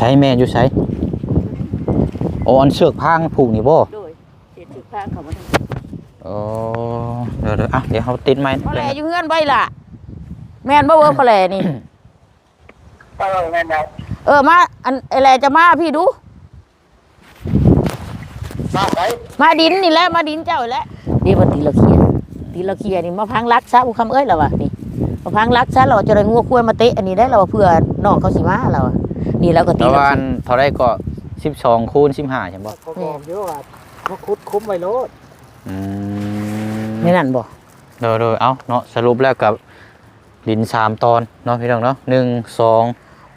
ໃສແມ່ຢູ່ໃສ? ໂອ້ ອັນເຊືອກພາງຜູກນີ້ບໍ່? ໂດຍ ເສດຖືກພາເຂົາມາທາງນີ້. ໂອ້ ເດີໆ ອ່ະ ດຽວເຮົາຕິດໄມ້ ພໍ່ແຫຼຢູ່ເຮືອນໄວ້ລະ ແມ່ນບໍ່ເວີພໍ່ແຫຼນີ້? ເອີ ແມ່ນແລ້ວ. ເອີ ມາ ອັນ ໄອ້ແຫຼຈະມາພີ່ດູ. ມາໃສ? ມາດິນນີ້ແຫຼະ ມາດິນເຈົ້ານີ້ແຫຼະ. ນີ້ວ່າຕີລາເຄຍ ຕີລາເຄຍນີ້ມາພັງຫຼັກຊະ ຜູ້ຄຳເອີຍ ລາວວ່າ ນີ້ ມາພັງຫຼັກຊະ ລາວວ່າຈະໄດ້ງົວຄວາຍມາເຕະອັນນີ້ໄດ້ ລາວວ່າ ເພື່ອນ້ອງເຂົາຊິມາ ລາວວ່າ. ນີ້ລາວກໍຕີລາເຄຍ ປະມານເທົ່າໃດກໍ ສິບສອງຄູນສິບຫ້າ ຊັ້ນບໍ່? ກໍບອກຢູ່ວ່າມາຂຸດຂຸມໄວ້ໂລດ. ອືມ ແມ່ນນັ້ນບໍ່? ໂດຍໆ ເອົ້າເນາະ ສະຫຼຸບແລ້ວກໍດິນສາມຕອນເນາະ ພີ່ນ້ອງເນາະ ໜຶ່ງ ສອງ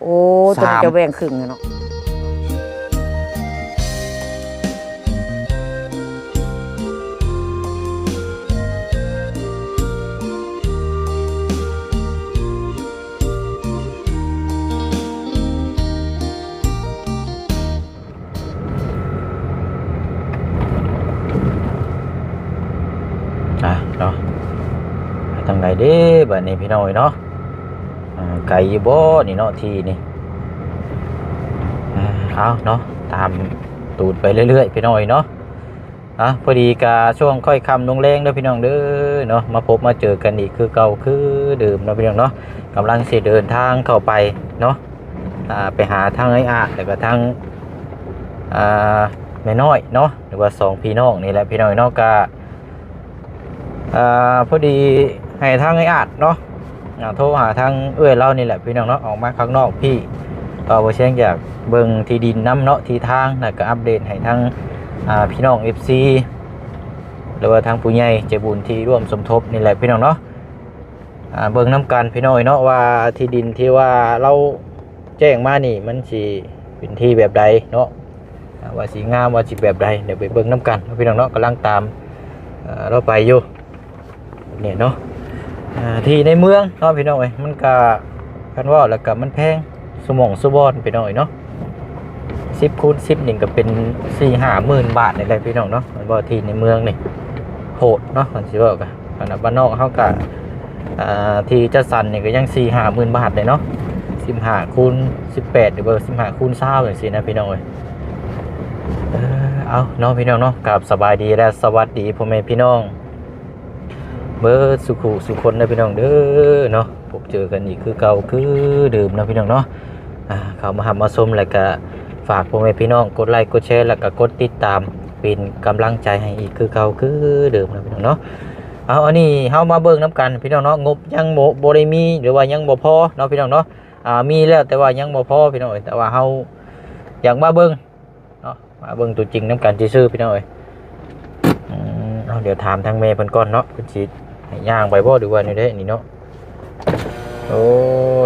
ໂອ້ ຕົວນີ້ ສາມ ຈະແບ່ງຄຶ່ງເນາະ. ອ່ະເນາະ ໄປທາງໃດເດ້ບາດນີ້ພີ່ນ້ອງເອີຍເນາະ? ອ່າ ໄກຢູ່ບໍ່ນີ້ເນາະ ທີ່ນີ້? ອ່າ ເອົາເນາະ ຕາມຕູດໄປເລື້ອຍໆ ພີ່ນ້ອງເອີຍເນາະ. ອ່ະ ພໍດີກະຊ່ວງຄ່ອຍຄ່ຳລົງແລງເດີພີ່ນ້ອງເດີເນາະ ມາພົບມາເຈີກັນອີກຄືເກົ່າຄືເດີມເນາະພີ່ນ້ອງເນາະ. ກຳລັງຊິເດີນທາງເຂົ້າໄປເນາະ ອ່າ ໄປຫາທາງອ້າຍອາດ ແລ້ວກະທາງ ອ່າ ແມ່ນ້ອຍເນາະ ຫຼືວ່າສອງພີ່ນ້ອງນີ້ແຫຼະພີ່ນ້ອງເນາະ. ກະ ອ່າ ພໍດີໃຫ້ທາງອ້າຍອາດເນາະ ອ່າ ໂທຫາທາງເອື້ອຍລາວນີ້ແຫຼະພີ່ນ້ອງເນາະ ອອກມາຂ້າງນອກພີ້ ເພາະວ່າບໍ່ແຊງຢາກເບິ່ງທີ່ດິນນຳເນາະ ທີ່ທາງ ແລ້ວກໍອັບເດດໃຫ້ທາງ ອ່າ ພີ່ນ້ອງເອັຟຊີ ຫຼືວ່າທາງຜູ້ໃຫຍ່ໃຈບຸນທີ່ຮ່ວມສົມທົບນີ້ແຫຼະພີ່ນ້ອງເນາະ. ອ່າ ເບິ່ງນຳກັນພີ່ນ້ອງເອີຍເນາະ ວ່າທີ່ດິນທີ່ວ່າລາວແຈ້ງມານີ້ ມັນຊິເປັນທີ່ແບບໃດເນາະ ອ່າ ວ່າຊິງາມ ວ່າຊິແບບໃດ ດຽວໄປເບິ່ງນຳກັນເນາະ ພີ່ນ້ອງເນາະ. ກຳລັງຕາມ ເອີ ລາວໄປຢູ່ນີ້ເນາະ. ອ່າ ທີ່ໃນເມືອງເນາະ ພີ່ນ້ອງເອີຍ ມັນກະ ຄັນເວົ້າແລ້ວກະມັນແພງ ສຸໝ່ອງສຸບ່ອນ ພີ່ນ້ອງເອີຍເນາະ. ສິບຄູນສິບນີ້ກະເປັນສີ່ຫ້າໝື່ນບາດນີ້ແຫຼະ ພີ່ນ້ອງເນາະ ແມ່ນບໍ່? ທີ່ໃນເມືອງນີ້ໂຫດເນາະ ຄັນຊິເວົ້າກະ ອັນນັ້ນ ບ້ານນອກເຮົາກະ ອ່າ ທີ່ຈັດສັນນີ້ກໍຍັງສີ່ຫ້າໝື່ນບາດເດ້ເນາະ ສິບຫ້າຄູນສິບແປດ ຫຼືວ່າສິບຫ້າຄູນຊາວຈັ່ງຊີ້ນະ ພີ່ນ້ອງເອີຍ. ເອີ ເອົາເນາະ ພີ່ນ້ອງເນາະ ກາບສະບາຍດີ ແລະ ສະຫວັດດີພໍ່ແມ່ພີ່ນ້ອງເບິດສູ່ຜູ້ສູ່ຄົນເດີ ພີ່ນ້ອງເດີເນາະ. ພົບເຈີກັນອີກຄືເກົ່າຄືເດີມເນາະ ພີ່ນ້ອງເນາະ. ອ່າ ເຂົ້າມາຮັບມາຊົມ ແລ້ວກະຝາກພໍ່ແມ່ພີ່ນ້ອງກົດໄລກົດແຊ ແລ້ວກະກົດຕິດຕາມ ເປັນກຳລັງໃຈໃຫ້ອີກຄືເກົ່າຄືເດີມເນາະ ພີ່ນ້ອງເນາະ. ເອົາ ອັນນີ້ເຮົາມາເບິ່ງນຳກັນ ພີ່ນ້ອງເນາະ ງົບຍັງບໍ່ ບໍ່ໄດ້ມີ ຫຼືວ່າຍັງບໍ່ພໍເນາະ ພີ່ນ້ອງເນາະ. ອ່າ ມີແລ້ວ ແຕ່ວ່າຍັງບໍ່ພໍ ພີ່ນ້ອງເອີຍ ແຕ່ວ່າເຮົາຢາກມາເບິ່ງເນາະ ມາເບິ່ງຕົວຈິງນຳກັນຊື່ໆ ພີ່ນ້ອງເອີຍ. ອືມ ເອົາ ດຽວຖາມທາງແມ່ເພິ່ນກ່ອນເນາະ ເພິ່ນຊິໃຫ້ຍ່າງໄປບໍ່ ຫຼືວ່າແນວໃດນີ້ເນາະ. ໂອ້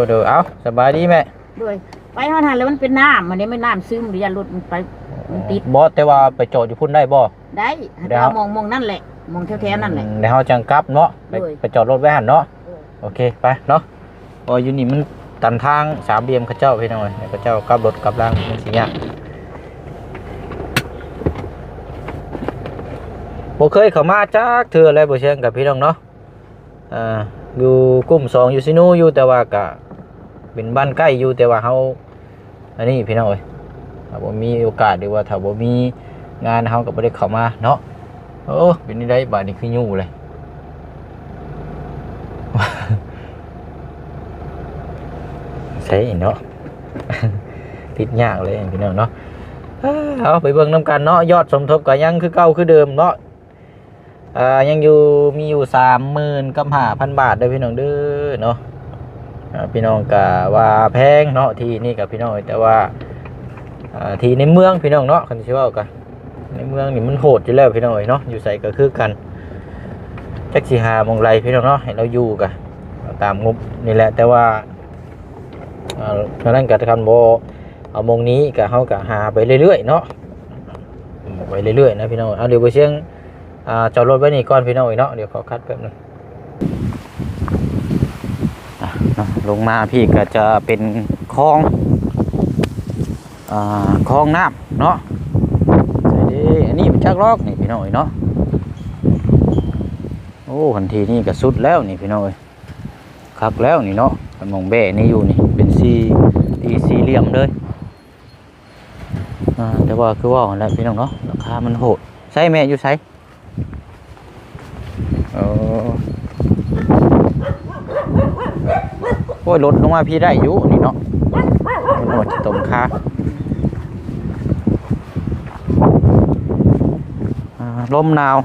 ໂດຍ ເອົາ ສະບາຍດີແມ່. ໂດຍ ໄປຮອດຫັ້ນແລ້ວມັນເປັນນ້ຳ ມັນນີ້ແມ່ນນ້ຳຊຶມ ຢ້ານລົດມັນໄປ ມັນຕິດ. ບໍ່ ແຕ່ວ່າໄປຈອດຢູ່ພຸ້ນໄດ້ບໍ່? ໄດ້ ແຕ່ວ່າໝ່ອງ ໝ່ອງນັ້ນແຫຼະ ໝ່ອງແຖວໆນັ້ນແຫຼະ. ອືມ ແລ້ວເຮົາຈັ່ງກັບເນາະ ໄປ ໂດຍ ໄປຈອດລົດໄວ້ຫັ້ນເນາະ. ໂດຍ ໂອເຄ ໄປເນາະ. ໂອ້ຍ ຢູ່ນີ້ມັນຕັນທາງສາມຫຼ່ຽມເຂົາເຈົ້າ ພີ່ນ້ອງເອີຍ ເຂົາເຈົ້າກັບລົດກັບລາງມັນຊິຍາກ. ບໍ່ເຄີຍເຂົ້າມາຈັກເທື່ອເລີຍ ບໍ່ຊຽງກັບ ພີ່ນ້ອງເນາະ. ເອີ ຢູ່ກຸ່ມສອງ ຢູ່ຊີນູຢູ່ ແຕ່ວ່າກະເປັນບ້ານໃກ້ຢູ່ ແຕ່ວ່າເຮົາ ອັນນີ້ ພີ່ນ້ອງເອີຍ ຖ້າບໍ່ມີໂອກາດ ຫຼືວ່າຖ້າບໍ່ມີງານ ເຮົາກໍບໍ່ໄດ້ເຂົ້າມາເນາະ. ໂອ້ ເປັນຈັ່ງໃດບາດນີ້ ຄືຢູ່ເລີຍ ໃສເນາະ ຕິດຍາກເລີຍ ພີ່ນ້ອງເນາະ. ເອົາ ໄປເບິ່ງນຳກັນເນາະ ຍອດສົມທົບກໍຍັງຄືເກົ່າຄືເດີມເນາະ. ອ່າ ຍັງຢູ່ ມີຢູ່ສາມໝື່ນກັບຫ້າພັນບາດເດີ ພີ່ນ້ອງເດີເນາະ. ອ່າ ພີ່ນ້ອງກະວ່າແພງເນາະ ທີ່ນີ້ກະ ພີ່ນ້ອງເອີຍ ແຕ່ວ່າ ອ່າ ທີ່ໃນເມືອງ ພີ່ນ້ອງເນາະ ຄັນຊິເວົ້າກະ ໃນເມືອງນີ້ມັນໂຫດຢູ່ແລ້ວ ພີ່ນ້ອງເອີຍເນາະ ຢູ່ໃສກະຄືກັນ. ຈັກຊິຫາໝ່ອງໃດ ພີ່ນ້ອງເນາະ ໃຫ້ລາວຢູ່ກະຕາມງົບນີ້ແຫຼະ ແຕ່ວ່າ ອ່າ ເທົ່ານັ້ນກະ ຄັນບໍ່ເອົາໝ່ອງນີ້ກະ ເຮົາກະຫາໄປເລື້ອຍໆເນາະ ໄປເລື້ອຍໆນະ ພີ່ນ້ອງ. ເອົາ ດຽວບໍ່ຊຽງ ອ່າ ຈອດລົດໄວ້ນີ້ກ່ອນ ພີ່ນ້ອງເອີຍເນາະ ດຽວຂໍຄັດແປັບໜຶ່ງ. ອ່ະເນາະ ລົງມາພີ້ກໍຈະເປັນຄອງ ອ່າ ຄອງນ້ຳເນາະ. ໃສເດ້ ອັນນີ້ມັນຈັກລອກນີ້ ພີ່ນ້ອງເອີຍເນາະ. ໂອ້ ຄັນທີນີ້ກໍສຸດແລ້ວນີ້ ພີ່ນ້ອງເອີຍ ຄັກແລ້ວນີ້ເນາະ. ຄັນໝ່ອງແບ້ນີ້ຢູ່ນີ້ ເປັນສີ່ ຕີສີ່ຫຼ່ຽມເລີຍ. ອ່າ ແຕ່ວ່າຄືເວົ້າຫັ້ນແຫຼະພີ່ນ້ອງເນາະ ລາຄາມັນໂຫດ. ໃສແມ່ຢູ່ໃສ? ໂອ້ ໂອ້ຍ ລົດລົງມາພີ້ໄດ້ຢູ່ນີ້ເນາະ ລົດຂີ້ຕົມຄາ. ອ່າ ລົມໜາວ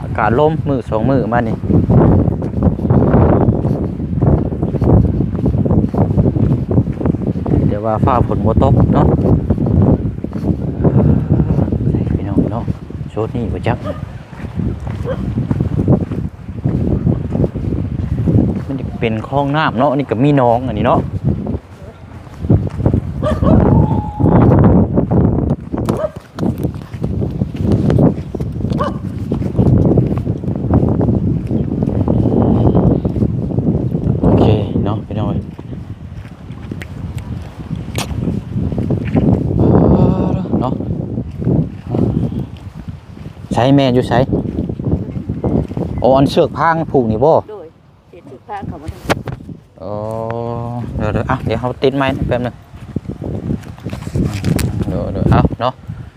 ອາກາດລົມ ມື້ສອງມື້ມານີ້ ແຕ່ວ່າຟ້າຝົນບໍ່ຕົກເນາະ ພີ່ນ້ອງເນາະ. ໂຊນນີ້ບໍ່ຈັກ ມັນເປັນຄອງນ້ຳເນາະ ອັນນີ້ກໍມີໜອງ ອັນນີ້ເນາະ. ໂອເຄເນາະ ພີ່ນ້ອງເອີຍ ເນາະ. ໃສແມ່ຢູ່ໃສ? ໂອ້ ອັນເຊືອກພາງຜູກນີ້ບໍ່? ໂດຍ. ເຮັດສຸດພາເຂົ້າມາທາງ ໂອ້ ເດີໆ ອ່ະ ດຽວເຮົາຕິດໄມແປັບໜຶ່ງ ໂດຍໆ ເອົາເນາະ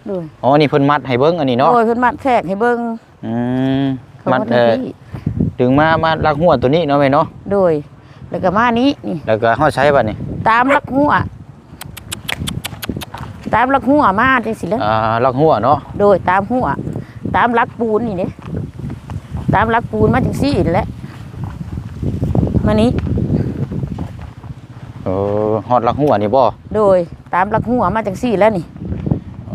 ໂດຍ. ອໍ ນີ້ເພິ່ນມັດໃຫ້ເບິ່ງອັນນີ້ເນາະ ໂດຍ ເພິ່ນມັດແທກໃຫ້ເບິ່ງ ອືມ ເຂົ້າມາ ມັດ ທາງ ເອີ ພີ້ ດຶງມາ ມາລັກຮົ້ວໂຕນີ້ເນາະແມ່ເນາະ ໂດຍ. ແລ້ວກໍມານີ້ ນີ້ ແລ້ວກໍຮອດໃສບັດນີ້? ຕາມລັກຮົ້ວ ຕາມລັກຮົ້ວມາຈັ່ງຊີ້ແຫຼະ ອ່າ ລັກຮົ້ວເນາະ ໂດຍ ຕາມຮົ້ວ ຕາມຫຼັກປູນນີ້ເດ້ ຕາມຫຼັກປູນມາຈັ່ງຊີ້ນີ້ແຫຼະ ມານີ້ ເອີ ຮອດຫຼັກຮົ້ວນີ້ບໍ່? ໂດຍ ຕາມຫຼັກຮົ້ວມາຈັ່ງຊີ້ແຫຼະນີ້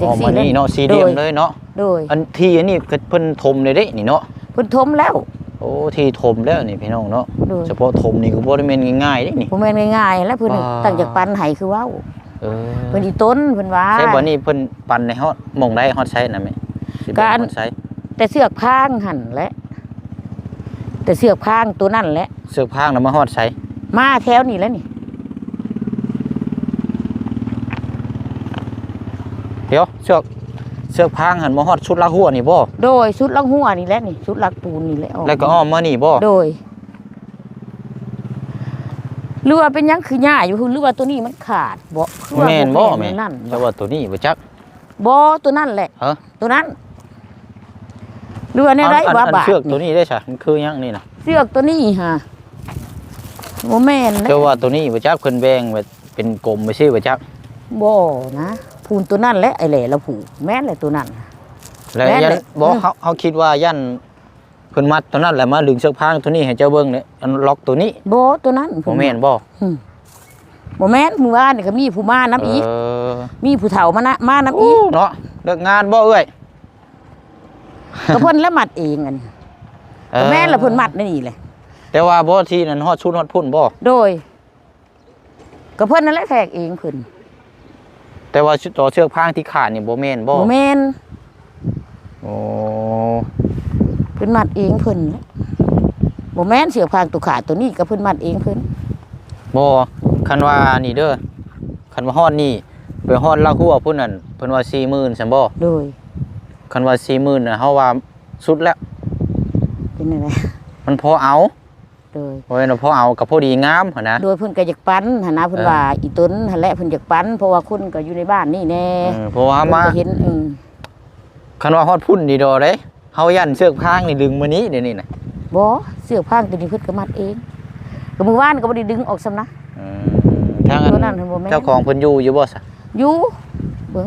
ອໍ ຈັ່ງຊີ້ ມານີ້ເນາະ ສີ່ຫຼ່ຽມເລີຍເນາະ ໂດຍ ໂດຍ. ອັນທີ່ອັນນີ້ເພິ່ນຖົມແລ້ວເດ້ນີ້ເນາະ ເພິ່ນຖົມແລ້ວ ໂອ້ ທີ່ຖົມແລ້ວນີ້ພີ່ນ້ອງເນາະ ໂດຍ ສະເພາະຖົມນີ້ກໍບໍ່ໄດ້ແມ່ນງ່າຍໆເດ້ນີ້ ບໍ່ແມ່ນງ່າຍໆ ແລ້ວເພິ່ນ ວ້າ ຕັ້ງໃຈປັນໃຫ້ຄືເວົ້າ ເອີ ເພິ່ນອີຕົນເພິ່ນວ່າ ໃສ ບັດນີ້ເພິ່ນປັນໃຫ້ຮອດໝ່ອງໃດ ຮອດໃສນະແມ່? ຊິແບ່ງ ກະອັນ ຮອດໃສ? ແຕ່ເຊືອກພາງຫັ້ນແຫຼະ ແຕ່ເຊືອກພາງໂຕນັ້ນແຫຼະ ເຊືອກພາງນະມາຮອດໃສ? ມາແຖວນີ້ແຫຼະນີ້ ດຽວ ເຊືອກ ເຊືອກພາງຫັ້ນມາຮອດສຸດຫຼັກຮົ້ວນີ້ບໍ່? ໂດຍ ສຸດຫຼັກຮົ້ວນີ້ແຫຼະນີ້ ສຸດຫຼັກປູນນີ້ແຫຼະ ອອກ ແລ້ວກໍອ້ອມມານີ້ບໍ່? ໂດຍ. ຫຼືວ່າເປັນຫຍັງຄືຫຍ້າຢູ່ ຫຼືວ່າໂຕນີ້ມັນຂາດບໍ່? ຄືວ່າ ແມ່ນບໍ່ ບໍ່ແມ່ນນັ້ນ ແຕ່ວ່າໂຕນີ້ບໍ່ຈັກ ບໍ່ ໂຕນັ້ນແຫຼະ ຮະ ໂຕນັ້ນ ຫຼືວ່າແນວໃດ ອັນ ວ່າ ອັນ ບາດ ເຊືອກໂຕນີ້ເດ້ຊະ ມັນຄືຫຍັງນີ້ນະ? ເຊືອກໂຕນີ້ຫາ ບໍ່ແມ່ນແຫຼະ ແຕ່ວ່າໂຕນີ້ບໍ່ຈັກ ເພິ່ນແບ່ງແບບເປັນກົມໄປຊີ້ບໍ່ຈັກ ບໍ່ນະ ພູນໂຕນັ້ນແຫຼະ ໄອ້ແຫຼລະຜູກ ແມ່ນແຫຼະໂຕນັ້ນ ແລະ ແມ່ນແຫຼະ ຢ້ານບໍ່ ເຮົາ ເຮົາຄິດວ່າຢ້ານ ເພິ່ນມັດຕົວນັ້ນແຫຼະ ມາດຶງເຊືອກພາງຕົວນີ້ໃຫ້ເຈົ້າເບິ່ງເດ້ ອັນລັອກຕົວນີ້ ບໍ່ ຕົວນັ້ນ ບໍ່ແມ່ນບໍ່? ອືມ ບໍ່ແມ່ນ ມື້ວານນີ້ກໍມີຜູ້ມານຳອີກ ເອີ ມີຜູ້ເຖົ້າມານະ ມານຳອີກ ໂອ້ ເນາະ ເລີກງານບໍ່ເອື້ອຍ? ກໍເພິ່ນລະມັດເອງອັນນີ້ ເອີ ກໍແມ່ນລະ ເພິ່ນມັດໃນນີ້ແຫຼະ ແຕ່ວ່າບໍ່ທີ່ນັ້ນຮອດຊຸດຮອດພຸ້ນບໍ່? ໂດຍ ກໍເພິ່ນນັ້ນແຫຼະແທກເອງເພິ່ນ ແຕ່ວ່າຕໍ່ເຊືອກພາງທີ່ຂາດນີ້ບໍ່ແມ່ນບໍ່? ບໍ່ແມ່ນ ໂອ້ ເພິ່ນມັດເອງເພິ່ນແຫຼະ ບໍ່ແມ່ນເຊືອກພາງຕົວຂາດຕົວນີ້ກໍເພິ່ນມັດເອງເພິ່ນ ບໍ່ ຄັນວ່ານີ້ເດີ ຄັນວ່າຮອດນີ້ ໄປຮອດລາກຫົວພຸ້ນນັ້ນ ເພິ່ນວ່າສີ່ໝື່ນຊັ້ນບໍ່? ໂດຍ ຄັນວ່າສີ່ໝື່ນນະ ເຮົາວ່າສຸດແລ້ວ ເປັນຈັ່ງໃດ? ມັນພໍເອົາ ໂດຍ ບໍ່ແມ່ນວ່າພໍເອົາ ກໍພໍດີງາມຫັ້ນນະ ໂດຍ ເພິ່ນກໍຢາກປັນຫັ້ນນະ ເພິ່ນ ເອີ ວ່າອີຕົນຫັ້ນແຫຼະ ເພິ່ນຢາກປັນ ເພາະວ່າຄົນກໍຢູ່ໃນບ້ານນີ້ແດ່ ເອີ ເພາະວ່າເພິ່ນ ມາ ກໍເຫັນ ເອີ ຄັນວ່າຮອດພຸ້ນນີ້ດອກເດ້ ເຮົາຢ້ານເຊືອກພາງນີ້ດຶງມື້ນີ້ ດຽວນີ້ນະ ບໍ່ ເຊືອກພາງຕົວນີ້ເພິ່ນກໍມັດເອງ ກໍມື້ວານກໍບໍ່ໄດ້ດຶງອອກຊ້ຳນະ ເອີ ທາງອັນ ຕົວນັ້ນບໍ່ແມ່ນ ເຈົ້າຂອງເພິ່ນຢູ່ ຢູ່ບໍ່ຊະ? ຢູ່ ເບິ່ງ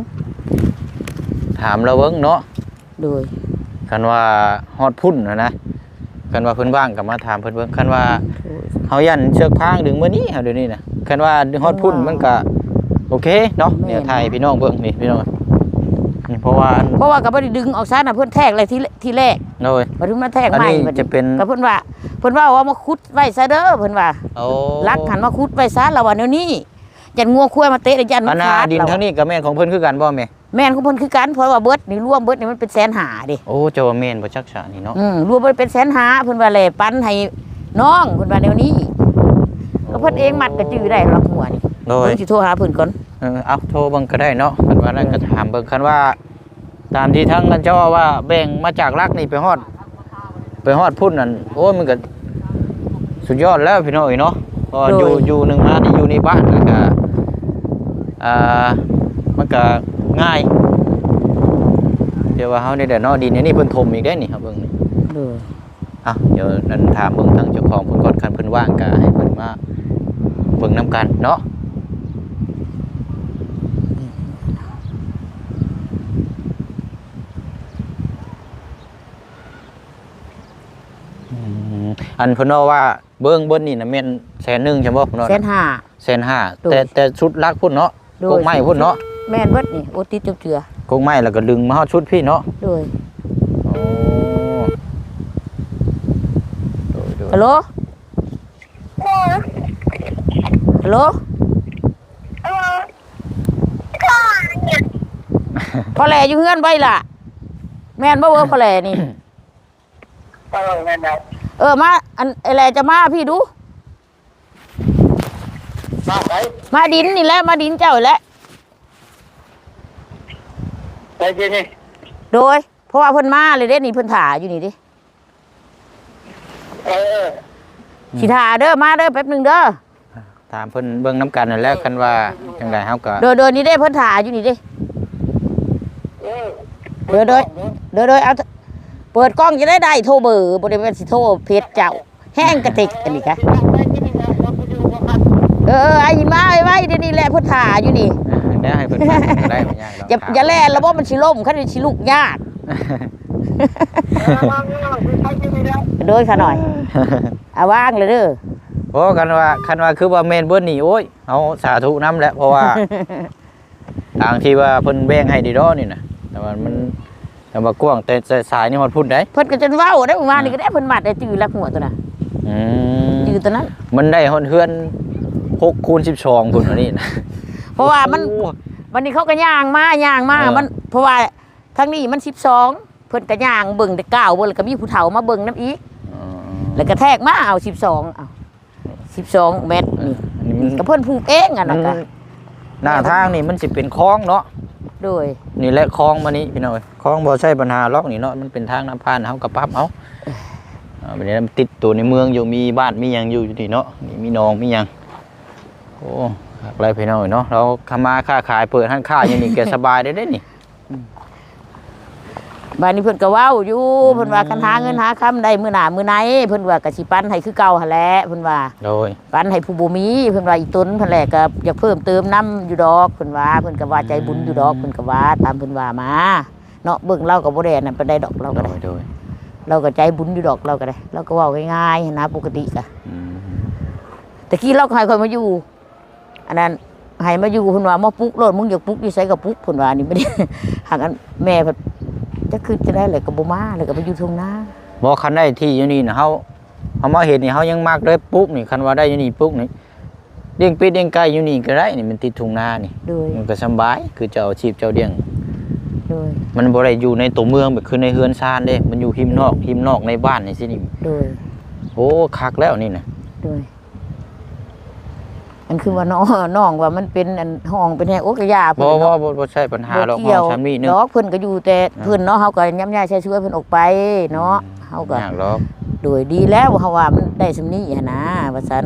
ຖາມລາວເບິ່ງເນາະ ໂດຍ ຄັນວ່າຮອດພຸ້ນຫັ້ນນະ ຄັນວ່າເພິ່ນວ່າງກໍມາຖາມເພິ່ນເບິ່ງ ຄັນວ່າ ໂດຍ ເຮົາຢ້ານເຊືອກພາງດຶງມື້ນີ້ ເຮົາດຽວນີ້ນະ ຄັນວ່າຮອດພຸ້ນ ເອີ ມັນກໍໂອເຄເນາະ ແມ່ນ ແນວຖ່າຍໃຫ້ພີ່ນ້ອງເບິ່ງນີ້ພີ່ນ້ອງ ນີ້ເພາະວ່າ ເພາະວ່າກໍບໍ່ໄດ້ດຶງອອກຊະນະ ເພິ່ນແທກແລ້ວທີ ທີແລກ ໂດຍ ບັດເພິ່ນມາແທກໃໝ່ ອັນນີ້ ບັດນີ້ ຈະເປັນ ກໍເພິ່ນວ່າ ເພິ່ນເວົ້າວ່າມາຂຸດໄວ້ຊະເດີ ເພິ່ນວ່າ ໂອ້ ຫຼັກຫັ້ນມາຂຸດໄວ້ຊະ ລາວວ່າແນວນີ້ ຢ້ານງົວຄວາຍມາເຕະ ຢ້ານມັນຂາດ ອັນນ່າ ດິນທາງນີ້ກໍແມ່ນຂອງເພິ່ນຄືກັນບໍ່ແມ່? ແມ່ນຂອງເພິ່ນຄືກັນ ເພາະວ່າເບິດນີ້ ລວມເບິດນີ້ມັນເປັນແສນຫ້າເດ້ ໂອ້ ເຈົ້າວ່າແມ່ນບໍ່ຈັກຊະນີ້ເນາະ ອືມ ລວມເບິດເປັນແສນຫ້າ ເພິ່ນວ່າແລ່ປັນໃຫ້ນ້ອງ ເພິ່ນວ່າແນວນີ້ ໂອ້ ກໍເພິ່ນເອງມັດກໍຈື່ໄດ້ລັກຫົວນີ້ ໂດຍ ເບິ່ງຊິໂທຫາເພິ່ນກ່ອນ ເອີ ເອົາໂທເບິ່ງກໍໄດ້ເນາະ ຄັນວ່ານັ້ນ ເອີ ກໍຖາມເບິ່ງ ຄັນວ່າຕາມທີ່ທາງເຈົ້າວ່າແບ່ງມາຈາກຫຼັກນີ້ໄປຮອດ ໄປຮອດພຸ້ນນັ້ນ ໂອ້ຍ ມັນກໍສຸດຍອດແລ້ວພີ່ນ້ອງເອີຍເນາະ ເພາະວ່າ ໂດຍ ຢູ່ ຢູ່ໜຶ່ງມານີ້ຢູ່ໃນບ້ານ ແລ້ວກໍ ອ່າ ມັນ ກໍງ່າຍ ແຕ່ວ່າເຮົານີ້ແຫຼະເນາະ ດິນອັນນີ້ເພິ່ນຖົມອີກເດ້ນີ້ ເຮົາເບິ່ງນີ້ ໂດຍ. ເອົ້າ ດຽວນັ້ນຖາມເບິ່ງທາງເຈົ້າຂອງເພິ່ນກ່ອນ ຄັນເພິ່ນວ່າງກໍໃຫ້ເພິ່ນມາເບິ່ງນຳກັນເນາະ. ອືມ ອັນເພິ່ນເວົ້າວ່າເບິ່ງເບິດນີ້ນະແມ່ນແສນໜຶ່ງຊັ້ນບໍ່? ເພິ່ນເວົ້ານະ ແສນຫ້າ ແສນຫ້າ ໂດຍ. ແຕ່ ແຕ່ຊຸດຫຼັກພຸ້ນເນາະ ໂດຍ ກົກໄມ້ພຸ້ນເນາະ ແມ່ນເບິດນີ້ ໂອ ຕິດຈົບເຈື່ອ ກົກໄມ້ແລ້ວກໍດຶງມາຮອດຊຸດພີ້ເນາະ ໂດຍ. ໂອ້ ໂດຍໆ ຮັລໂຫຼ ຮັລໂຫຼ ພໍ່ແຫຼຢູ່ເຮືອນບໍ່ລະ? ແມ່ນບໍ່ເວີພໍ່ແຫຼນີ້? ເອີ ແມ່ນແລ້ວ ເອີ ມາ ອັນ ເອື້ອຍແຫຼຈະມາພີ້ດູ ມາໃສ? ມາດິນນີ້ແຫຼະ ມາດິນເຈົ້າແຫຼະ ໄປດີນີ້ ໂດຍ. ເພາະວ່າເພິ່ນມາແລ້ວເດ້ນີ້ ເພິ່ນຖ້າຢູ່ນີ້ເດ້ ເອີ ຊິຖ້າເດີ ມາເດີແປັບໜຶ່ງເດີ. ຖາມເພິ່ນເບິ່ງນຳກັນນັ້ນແຫຼະ ຄັນວ່າຈັ່ງໃດເຮົາກໍ ໂດຍໆ ນີ້ເດ້ ເພິ່ນຖ້າຢູ່ນີ້ເດ້ ເອີ ໂດຍໆ ໂດຍໆ ເອົາ ເປີດກ້ອງຈະໄດ້ ໄດ້ໂທເບີ ບໍ່ໄດ້ແມ່ນຊິໂທເພຈເຈົ້າ ແຮງກະຕິກອັນນີ້ກະ ເອີໆ ໄອ້ມາໄວໆ ດຽວນີ້ແຫຼະ ເພິ່ນຖ້າຢູ່ນີ້ ເອີ ແນວໃຫ້ເພິ່ນມາໄດ້ບໍ່ຍາກດອກ ຢ່າ ຢ່າແລ່ນລະບໍ ມັນຊິລົ້ມ ຄັນຊິລຸກຍາກ ໂດຍ ຂ້ານ້ອຍ ອາ ວາງເລີຍເດີ. ໂອ້ ຄັນວ່າ ຄັນວ່າຄືວ່າແມ່ນເບິດນີ້ ໂອ້ຍ ເຮົາສາທຸນຳແຫຼະ ເພາະວ່າ ທາງທີ່ວ່າເພິ່ນແບ່ງໃຫ້ດີດອກນີ້ນະ ແຕ່ວ່າມັນ ແຕ່ວ່າກວ້າງ ແຕ່ ແຕ່ສາຍນີ້ຮອດພຸ້ນໃດ໋ ເພິ່ນກໍຈົນເວົ້າໄດ້ ມື້ວານນີ້ກໍໄດ້ ເພິ່ນມັດໄດ້ຈື່ຫຼັກຫົວຕົວນະ ອືມ ຈື່ຕົວນັ້ນ ມັນໄດ້ຮອດເຮືອນຫົກຄູນສິບສອງພຸ້ນ ອັນນີ້ນະ ເພາະວ່າມັນ ໂອ້ ບັດນີ້ເຂົາກໍຍ່າງມາ ຍ່າງມາ ເອີ ມັນ ເພາະວ່າທາງນີ້ມັນສິບສອງ ເພິ່ນກໍຍ່າງເບິ່ງແຕ່ກ້າວເບິ່ງ ແລ້ວກໍມີຜູ້ເຖົ້າມາເບິ່ງນຳອີກ ອໍ ແລ້ວກໍແທກມາເອົາສິບສອງ ເອົາ ສິບສອງແມັດນີ້ ອັນນີ້ມັນ ກໍເພິ່ນຜູກເອງ ອັນນັ້ນກໍ ໜ້າທາງນີ້ມັນຊິເປັນຄອງເນາະ ໂດຍ ນີ້ແຫຼະຄອງມານີ້ພີ່ນ້ອງເອີຍ ຄອງບໍ່ໃຊ້ບັນຫາຫຼອກນີ້ເນາະ ມັນເປັນທາງນ້ຳຜ່ານ ເຮົາກໍປັບເອົາ ເອີ ບັດນີ້ມັນຕິດຕົວໃນເມືອງຢູ່ ມີບ້ານມີຫຍັງຢູ່ ຢູ່ນີ້ເນາະ ນີ້ມີໜອງມີຫຍັງ ໂອ້ ຄັກຫຼາຍພີ່ນ້ອງເອີຍເນາະ ເຮົາມາຄ້າຂາຍ ເປີດຮ້ານຄ້າຢູ່ນີ້ກໍສະບາຍເດ້ ເດ້ນີ້. ອືມ ບາດນີ້ເພິ່ນກໍເວົ້າຢູ່ ອືມ ເພິ່ນວ່າຄັນຫາເງິນຫາຄຳໄດ້ມື້ໜ້າມື້ໃນ ເພິ່ນວ່າກໍຊິປັນໃຫ້ຄືເກົ່າຫັ້ນແຫຼະ ເພິ່ນວ່າ ໂດຍ ປັນໃຫ້ຜູ້ບໍ່ມີ ເພິ່ນວ່າ ອີ່ຕົນເພິ່ນແຫຼະກໍຢາກເພີ່ມເຕີມນຳຢູ່ດອກ ເພິ່ນວ່າ ເພິ່ນກໍວ່າໃຈບຸນຢູ່ດອກ ອືມ ເພິ່ນກໍວ່າ ຕາມເພິ່ນວ່າມາເນາະ ເບິ່ງລາວກໍບໍ່ໄດ້ອັນນັ້ນປານໃດດອກ ລາວກໍໄດ້ ໂດຍ ລາວກໍໃຈບຸນຢູ່ດອກ ລາວກໍໄດ້ ລາວກໍເວົ້າງ່າຍໆຫັ້ນນະ ປົກກະຕິກະ ອືມ ແຕ່ກີ້ລາວກໍໃຫ້ຂ້ອຍມາຢູ່ ອັນນັ້ນໃຫ້ມາຢູ່ ເພິ່ນວ່າມາປຸກໂລດ ມຶງຢາກປຸກຢູ່ໃສກໍປຸກ ເພິ່ນວ່ານີ້ ບັດນີ້ ຫາກອັນແມ່ເພິ່ນຈັກຄິດຈັ່ງໃດແຫຼະ ກໍບໍ່ມາ ແລ້ວກໍໄປຢູ່ທົ່ງນາ ບໍ່ ຄັນໄດ້ທີ່ຢູ່ນີ້ນະ ເຮົາ ເຮົາມາເຮັດນີ້ ເຮົາຍັງມັກເລີຍ ປຸກນີ້ ຄັນວ່າໄດ້ຢູ່ນີ້ ປຸກນີ້ ລ້ຽງເປັດລ້ຽງໄກ່ຢູ່ນີ້ກໍໄດ້ນີ້ ມັນຕິດທົ່ງນານີ້ ໂດຍ ມັນກໍສະບາຍ ຄືເຈົ້າອາຊີບເຈົ້າລ້ຽງ ໂດຍ ມັນບໍ່ໄດ້ຢູ່ໃນຕົວເມືອງແບບຄືໃນເຮືອນຊານເດ້ ມັນຢູ່ຮິມນອກ ອືມ ຮິມນອກໃນບ້ານຈັ່ງຊີ້ນີ້ ໂດຍ ໂອ້ ຄັກແລ້ວນີ້ນະ ໂດຍ ອັນຄືວ່ານ້ອງ ນ້ອງວ່າມັນເປັນອັນຫ້ອງເປັນແຮງ ໂອ້ ກະຢ່າເພິ່ນເນາະ ບໍ່ ບໍ່ ບໍ່ໃຊ້ບັນຫາດອກ ຫ້ອງຊ່ຳນີ້ໜຶ່ງດອກ ເພິ່ນກໍຢູ່ແຕ່ ອ່າ ເພິ່ນເນາະ ເຮົາກໍຍ້ຳຍ້າຍໃຊ້ຊ່ວຍເພິ່ນອອກໄປເນາະ ອືມ ເຮົາກໍ ຍາກດອກ ໂດຍ ດີແລ້ວ ເຮົາວ່າມັນໄດ້ຊ່ຳນີ້ຫັ້ນນາ ວ່າຊັ້ນ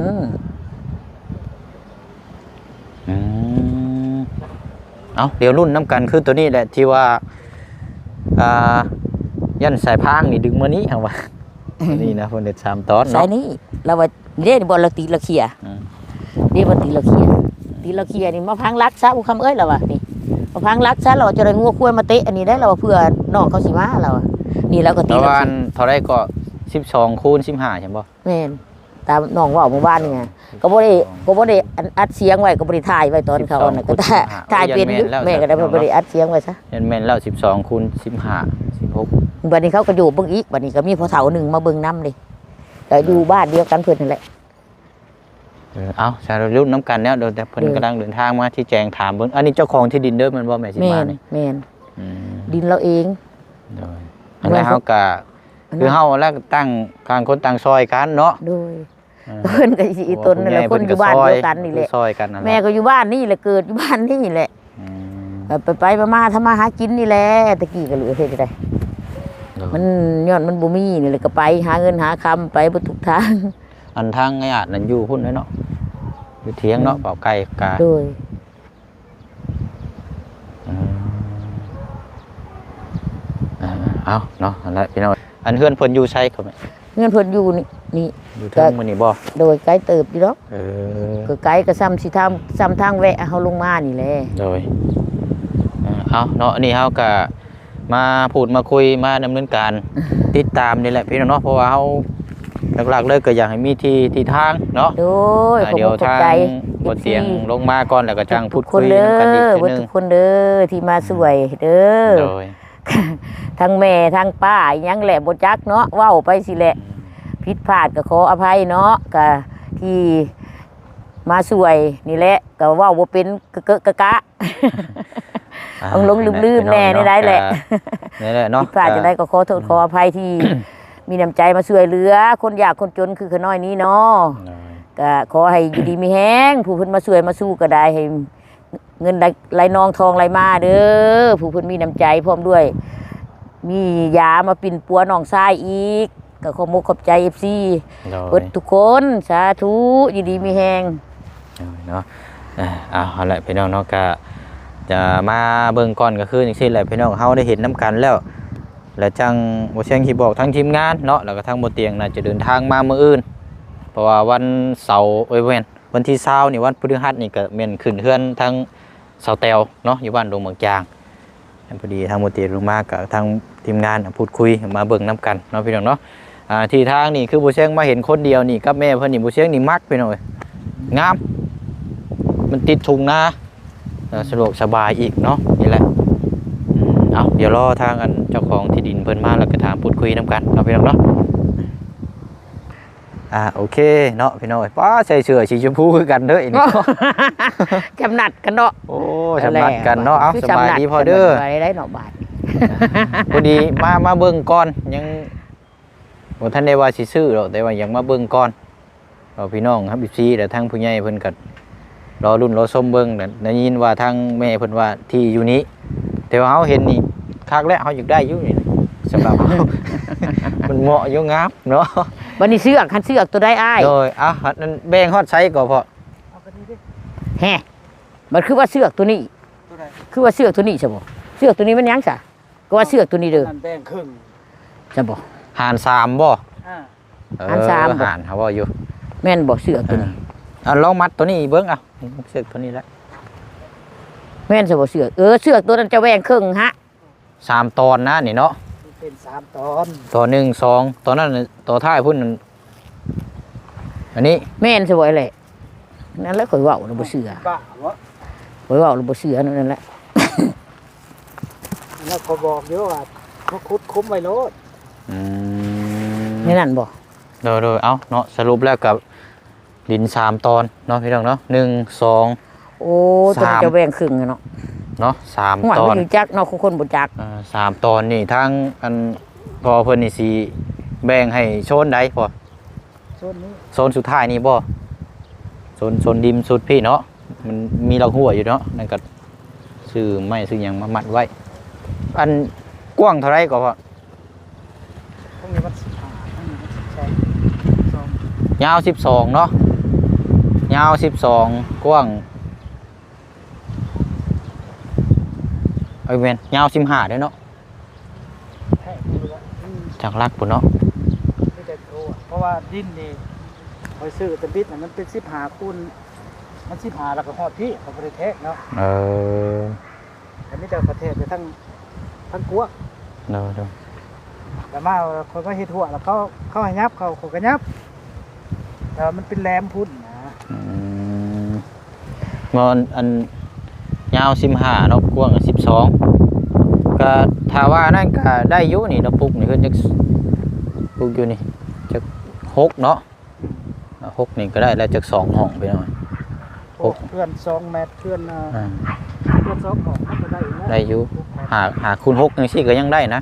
ອືມ ເອົ້າ ດຽວລຸ້ນນຳກັນ ຄືໂຕນີ້ແຫຼະ ທີ່ວ່າ ອ່າ ຢ້ານສາຍພາງນີ້ດຶງມານີ້ ເຮົາວ່າ ນີ້ນະ ເພິ່ນເຮັດສາມຕອນເນາະ ສາຍນີ້ ລາວວ່າ ເດ້ ບ່ອນລາວຕິລາວເຄຍ ອືມ ເດ້ ບ່ອນຕິລາວເຄຍ ຕິລາວເຄຍນີ້ ມາພັງຫຼັກຊະ ຜູ້ຄຳເອີຍ ລາວວ່າ ນີ້ ມາພັງຫຼັກຊະ ລາວວ່າ ຈະໄດ້ງົວຄວາຍມາເຕະອັນນີ້ໄດ້ ລາວວ່າ ເພື່ອນ້ອງເຂົາຊິມາ ລາວວ່າ ນີ້ລາວກໍຕິລາວເຄຍ ເທົ່າໃດກໍ ສິບສອງຄູນສິບຫ້າ ແມ່ນບໍ່? ແມ່ນ ຕາມນ້ອງເວົ້າມື້ວານນີ້ນະ ກໍບໍ່ໄດ້ ກໍບໍ່ໄດ້ອັດສຽງໄວ້ ກໍບໍ່ໄດ້ຖ່າຍໄວ້ຕອນເຂົາອັນນັ້ນ ກໍຖ່າຍເປັນຢູ່ ແມ່ກໍໄດ້ບໍ່ໄດ້ອັດສຽງໄວ້ຊະ ແມ່ນແມ່ນແລ້ວ ສິບສອງຄູນສິບຫ້າ ສິບຫົກ ບັດນີ້ເຂົາກໍໂຍບເບິ່ງອີກ ບັດນີ້ກໍມີພໍ່ເຖົ້າໜຶ່ງມາເບິ່ງນຳເດ້ ກໍຢູ່ບ້ານດຽວກັນເພິ່ນຫັ້ນແຫຼະ ເອີ ເອົ້າ ສາທຸ ລຸ້ນນຳກັນແລ້ວ ດຽວແຕ່ເພິ່ນກຳລັງເດີນທາງມາຊີ້ແຈງຖາມເບິ່ງ ອັນນີ້ເຈົ້າຂອງທີ່ດິນເດີ ແມ່ນບໍ່ແມ່ຊິມານີ້? ແມ່ນ ອືມ ດິນລາວເອງ ໂດຍ ອັນນັ້ນເຮົາກໍ ຄືເຮົາແລ້ວກໍຕ່າງ ຕ່າງຄົນຕ່າງຊ່ອຍກັນເນາະ ໂດຍ ເອີ ເພິ່ນກໍຊິອີ່ຕົນນັ້ນແຫຼະ ຄົນຢູ່ບ້ານດຽວກັນນີ້ແຫຼະ ຊ່ອຍກັນນັ້ນແຫຼະ ແມ່ກໍຢູ່ບ້ານນີ້ແຫຼະ ເກີດຢູ່ບ້ານນີ້ແຫຼະ ອືມ ໄປໆມາໆ ທຳມາຫາກິນນີ້ແຫຼະ ແຕ່ກີ້ກໍເຫຼືອເຮັດໄດ້ ໂດຍ ມັນ ຍ້ອນມັນບໍ່ມີນີ້ແຫຼະ ກໍໄປຫາເງິນຫາຄຳ ໄປເບິດທຸກທາງ ອັນທາງຍາດນັ້ນຢູ່ພຸ້ນເນາະ ຢູ່ຖຽງເນາະ ອືມ ເປົ່າໄກ່ກາ ໂດຍ ເອົາເນາະ ນັ້ນແຫຼະພີ່ນ້ອງ. ອັນເຮືອນເພິ່ນຢູ່ໃສກໍແມ່? ເຮືອນເພິ່ນຢູ່ນີ້ ນີ້ ຢູ່ເທິງມື້ນີ້ບໍ່? ໂດຍ ໄກເຕີບຢູ່ດອກ. ເອີ ກໍໄກ ກໍຊ່ຳຊິທາງ ຊ່ຳທາງແວະເຮົາລົງມານີ້ແຫຼະ. ໂດຍ ເອົາເນາະ ອັນນີ້ເຮົາກໍມາພູດມາຄຸຍ ມາດຳເນີນການ ຕິດຕາມນີ້ແຫຼະພີ່ນ້ອງເນາະ ເພາະວ່າເຮົາຫຼັກໆເລີຍກໍຢາກໃຫ້ມີທີ່ ທີ່ທາງເນາະ. ໂດຍ ອ່າ ຂອບ ດຽວ ຂອບ ຂອບໃຈ ທາງບໍ່ຕຽງ ເອັຟຊີ ລົງມາກ່ອນ ແລ້ວກໍຈັ່ງພູດຄຸຍນຳກັນອີກເທື່ອໜຶ່ງ ທຸກໆຄົນເດີ ທີ່ມາຊ່ວຍເດີ. ໂດຍ ທັງແມ່ທັງປ້າອີ່ຫຍັງແຫຼະ ບໍ່ຈັກເນາະ ເວົ້າໄປຊີ້ແຫຼະ. ອືມ ຜິດພາດກໍຂໍອະໄພເນາະ ກະທີ່ມາຊ່ວຍນີ້ແຫຼະ ກໍເວົ້າບໍ່ເປັນ ກະເກະກະກະ ອ່າ ຫຼົງໆລືມໆແດ່ ແນວໃດແຫຼະ ແນວໃດແຫຼະເນາະ. ຜິດພາດຈັ່ງໃດກໍຂໍໂທດ ອ່າ ຂໍອະໄພທີ່ມີນ້ຳໃຈມາຊ່ວຍເຫຼືອຄົນຍາກຄົນຈົນຄືຂະນ້ອຍນີ້ເນາະ. ໂດຍ ກໍຂໍໃຫ້ຢູ່ດີມີແຮງ ຜູ້ເພິ່ນມາຊ່ວຍມາຊູກໍໄດ້ ໃຫ້ ເງິນໄຫຼນອງທອງໄຫຼມາເດີ ຜູ້ເພິ່ນມີນ້ຳໃຈ ພ້ອມດ້ວຍມີຢາມາປິ່ນປົວນ້ອງຊາຍອີກ ກໍຂອບອົກຂອບໃຈເອັຟຊີ ໂດຍ ເບິດທຸກຄົນ. ສາທຸ ຢູ່ດີມີແຮງ ໂດຍເນາະ. ເອົາ ເອົາລະພີ່ນ້ອງເນາະ ກະຈະມາເບິ່ງກ່ອນ ກໍຄືຈັ່ງຊີ້ແຫຼະພີ່ນ້ອງ ເຮົາໄດ້ເຫັນນຳກັນແລ້ວ ແລ້ວຈັ່ງບໍ່ຊຽງຊິບອກທາງທີມງານເນາະ ແລ້ວກໍທາງບໍ່ຕຽງໜ້າຈະເດີນທາງມາມື້ອື່ນ ເພາະວ່າວັນເສົາ ເອີຍ ບໍ່ແມ່ນ ວັນທີຊາວນີ້ ວັນພຶດຫັດນີ້ ກໍແມ່ນຂຶ້ນເຮືອນທາງສາວແຕວເນາະ ຢູ່ບ້ານດົງບາງຈາງ. ພໍດີທາງບໍ່ຕຽງລົງມາ ກໍທາງທີມງານ ອາ ພູດຄຸຍມາເບິ່ງນຳກັນເນາະພີ່ນ້ອງເນາະ. ອ່າ ທີ່ທາງນີ້ຄືບໍ່ຊຽງມາເຫັນຄົນດຽວນີ້ກັບແມ່ເພິ່ນນີ້ ບໍ່ຊຽງນີ້ມັກພີ່ນ້ອງເອີຍ ງາມ ມັນຕິດທົ່ງນາ ສະດວກສະບາຍອີກເນາະ ນີ້ແຫຼະ. ເອົາ ດຽວລໍທາງອັນເຈົ້າຂອງທີ່ດິນເພິ່ນມາ ແລ້ວກໍຖາມພູດຄຸຍນຳກັນເນາະພີ່ນ້ອງເນາະ. ອ່າ ໂອເຄເນາະພີ່ນ້ອງເອີຍ ປ້າ ໃສ່ເສື້ອສີຊົມພູຄືກັນເດີ ນີ້ ຈຳນັດກັນເນາະ. ໂອ້ ຈຳນັດກັນເນາະ. ເອົາ ຄື ສະບາຍດີພໍ່ເດີ ສະບາຍດີເນາະບາດນີ້. ພໍດີມາ ມາເບິ່ງກ່ອນ ຍັງບໍ່ທັນໄດ້ວ່າຊິຊື້ດອກ ແຕ່ວ່າຢາກມາເບິ່ງກ່ອນ ເອົາ ພີ່ນ້ອງເອັຟຊີ ແລະ ທາງຜູ້ໃຫຍ່ເພິ່ນກໍລໍລຸ້ນລໍຊົມເບິ່ງ. ໄດ້ຍິນວ່າທາງແມ່ເພິ່ນວ່າທີ່ຢູ່ນີ້ ແຕ່ວ່າເຮົາເຫັນນີ້ຄັກແລ້ວ ເຮົາຢາກໄດ້ຢູ່ນີ້ ສຳລັບເຮົາ ມັນເໝາະຢູ່ ງາມເນາະ. ບັດນີ້ເຊືອກ ຄັນເຊືອກຕົວໃດອ້າຍ? ໂດຍ ເອົາ ອັນນັ້ນແບ່ງຮອດໃສກໍພໍ້? ແຮະ ມັນຄືວ່າເຊືອກຕົວນີ້ ຕົວໃດ? ຄືວ່າເຊືອກຕົວນີ້ຊະບໍ່? ເຊືອກຕົວນີ້ມັນຫຍັງຊະ? ກໍວ່າເຊືອກຕົວນີ້ເດີ ອັນນັ້ນແບ່ງເຄິ່ງ ຊະບໍ່? ຫານສາມບໍ່? ອ່າ ເອີ ຫານສາມບໍ່? ຫານ ເຮົາເວົ້າຢູ່ ແມ່ນບໍ່ເຊືອກຕົວນີ້? ອ່າ ເອົາ ລອງມັດຕົວນີ້ເບິ່ງ ເອົາ ເຊືອກຕົວນີ້ແຫຼະ ແມ່ນຊະບໍ່ເຊືອກ? ເອີ ເຊືອກຕົວນັ້ນຈະແບ່ງເຄິ່ງຫະ ສາມຕອນນະນີ້ເນາະ ເປັນສາມຕອນ ຕໍ່ໜຶ່ງ ສອງ ຕອນນັ້ນ ຕໍ່ທ້າຍພຸ້ນ ອັນນີ້ ແມ່ນຊະບໍ່ແຫຼະ? ນັ້ນແຫຼະ ຂ້ອຍເວົ້າແລ້ວບໍ່ເຊື່ອ ບ້າບໍ່? ຂ້ອຍເວົ້າແລ້ວບໍ່ເຊື່ອນັ້ນແຫຼະ ແລ້ວຂ້ອຍບອກຢູ່ວ່າມາຂຸດຂຸມໄວ້ໂລດ ອືມ ໃນນັ້ນບໍ່? ໂດຍໆ ເອົາເນາະ ສະຫຼຸບແລ້ວກໍດິນສາມຕອນເນາະ ພີ່ນ້ອງເນາະ ໜຶ່ງ ສອງ ໂອ້ ສາມ ຕົວນີ້ຈະແບ່ງເຄິ່ງເນາະ ເນາະ ສາມ ໂອ້ຍ ຕອນ ມັນຮູ້ຈັກເນາະ ຄືຄົນບໍ່ຈັກ ເອີ ສາມຕອນນີ້ ທາງອັນພໍ່ເພິ່ນນີ້ຊິແບ່ງໃຫ້ໂຊນໃດພໍ່? ໂຊນນີ້ ໂຊນສຸດທ້າຍນີ້ບໍ່? ໂຊນ ໂຊນລິມສຸດພີ້ເນາະ ມັນມີລາກຮົ້ວຢູ່ເນາະ ນັ້ນກໍຊື້ໄມ້ຊື້ຫຍັງມາມັດໄວ້ ອັນກວ້າງເທົ່າໃດກໍພໍ່? ທາງນີ້ມັນສິບຫ້າ ທາງນີ້ມັນສິບສອງ ສອງ ຍາວສິບສອງເນາະ ຍາວສິບສອງ ກວ້າງ ເອີ ແມ່ນ ຍາວສິບຫ້າເດ້ເນາະ ແທກຢູ່ແລ້ວ ອືມ ຈັກຫຼັກພຸ້ນເນາະ ມີແຕ່ໂອ້ ເພາະວ່າດິນນີ້ຂ້ອຍຊື້ແຕ່ບິດນະ ມັນເປັນສິບຫ້າຄູນ ມັນສິບຫ້າແລ້ວກໍຮອດພີ້ ເຂົາບໍ່ໄດ້ແທກເນາະ ເອີ ແຕ່ມີແຕ່ເຂົາແທກໄປທາງ ທາງກວ້າງ ໂດຍ ໂດຍ ແລ້ວມາ ຂ້ອຍມາເຮັດຮົ້ວ ແລ້ວເຂົາ ເຂົາໃຫ້ຫຍັບ ເຂົາ ຂ້ອຍກໍຫຍັບ ແຕ່ວ່າມັນເປັນແຫຼມພຸ້ນນະ ອືມ ບໍ່ ອັນ ອັນຍາວສິບຫ້າເນາະ ກວ້າງສິບສອງ ກໍຖ້າວ່ານັ້ນກໍໄດ້ຢູ່ນີ້ເນາະ ປຸກນີ້ເພິ່ນຈັກ ປຸກຢູ່ນີ້ຈັກຫົກເນາະ ອ່າ ຫົກນີ້ກໍໄດ້ແລ້ວ ຈັກສອງຫ້ອງພີ່ນ້ອງ ໂອ້ ຫົກ ເຮືອນສອງແມັດ ເຮືອນ ອ່າ ອ່າ ເຮືອນສອງຫ້ອງມັນກໍໄດ້ຢູ່ນະ ໄດ້ຢູ່ ຫົກແມັດ ຫ້າ ຫ້າຄູນຫົກຈັ່ງຊີ້ກໍຍັງໄດ້ນະ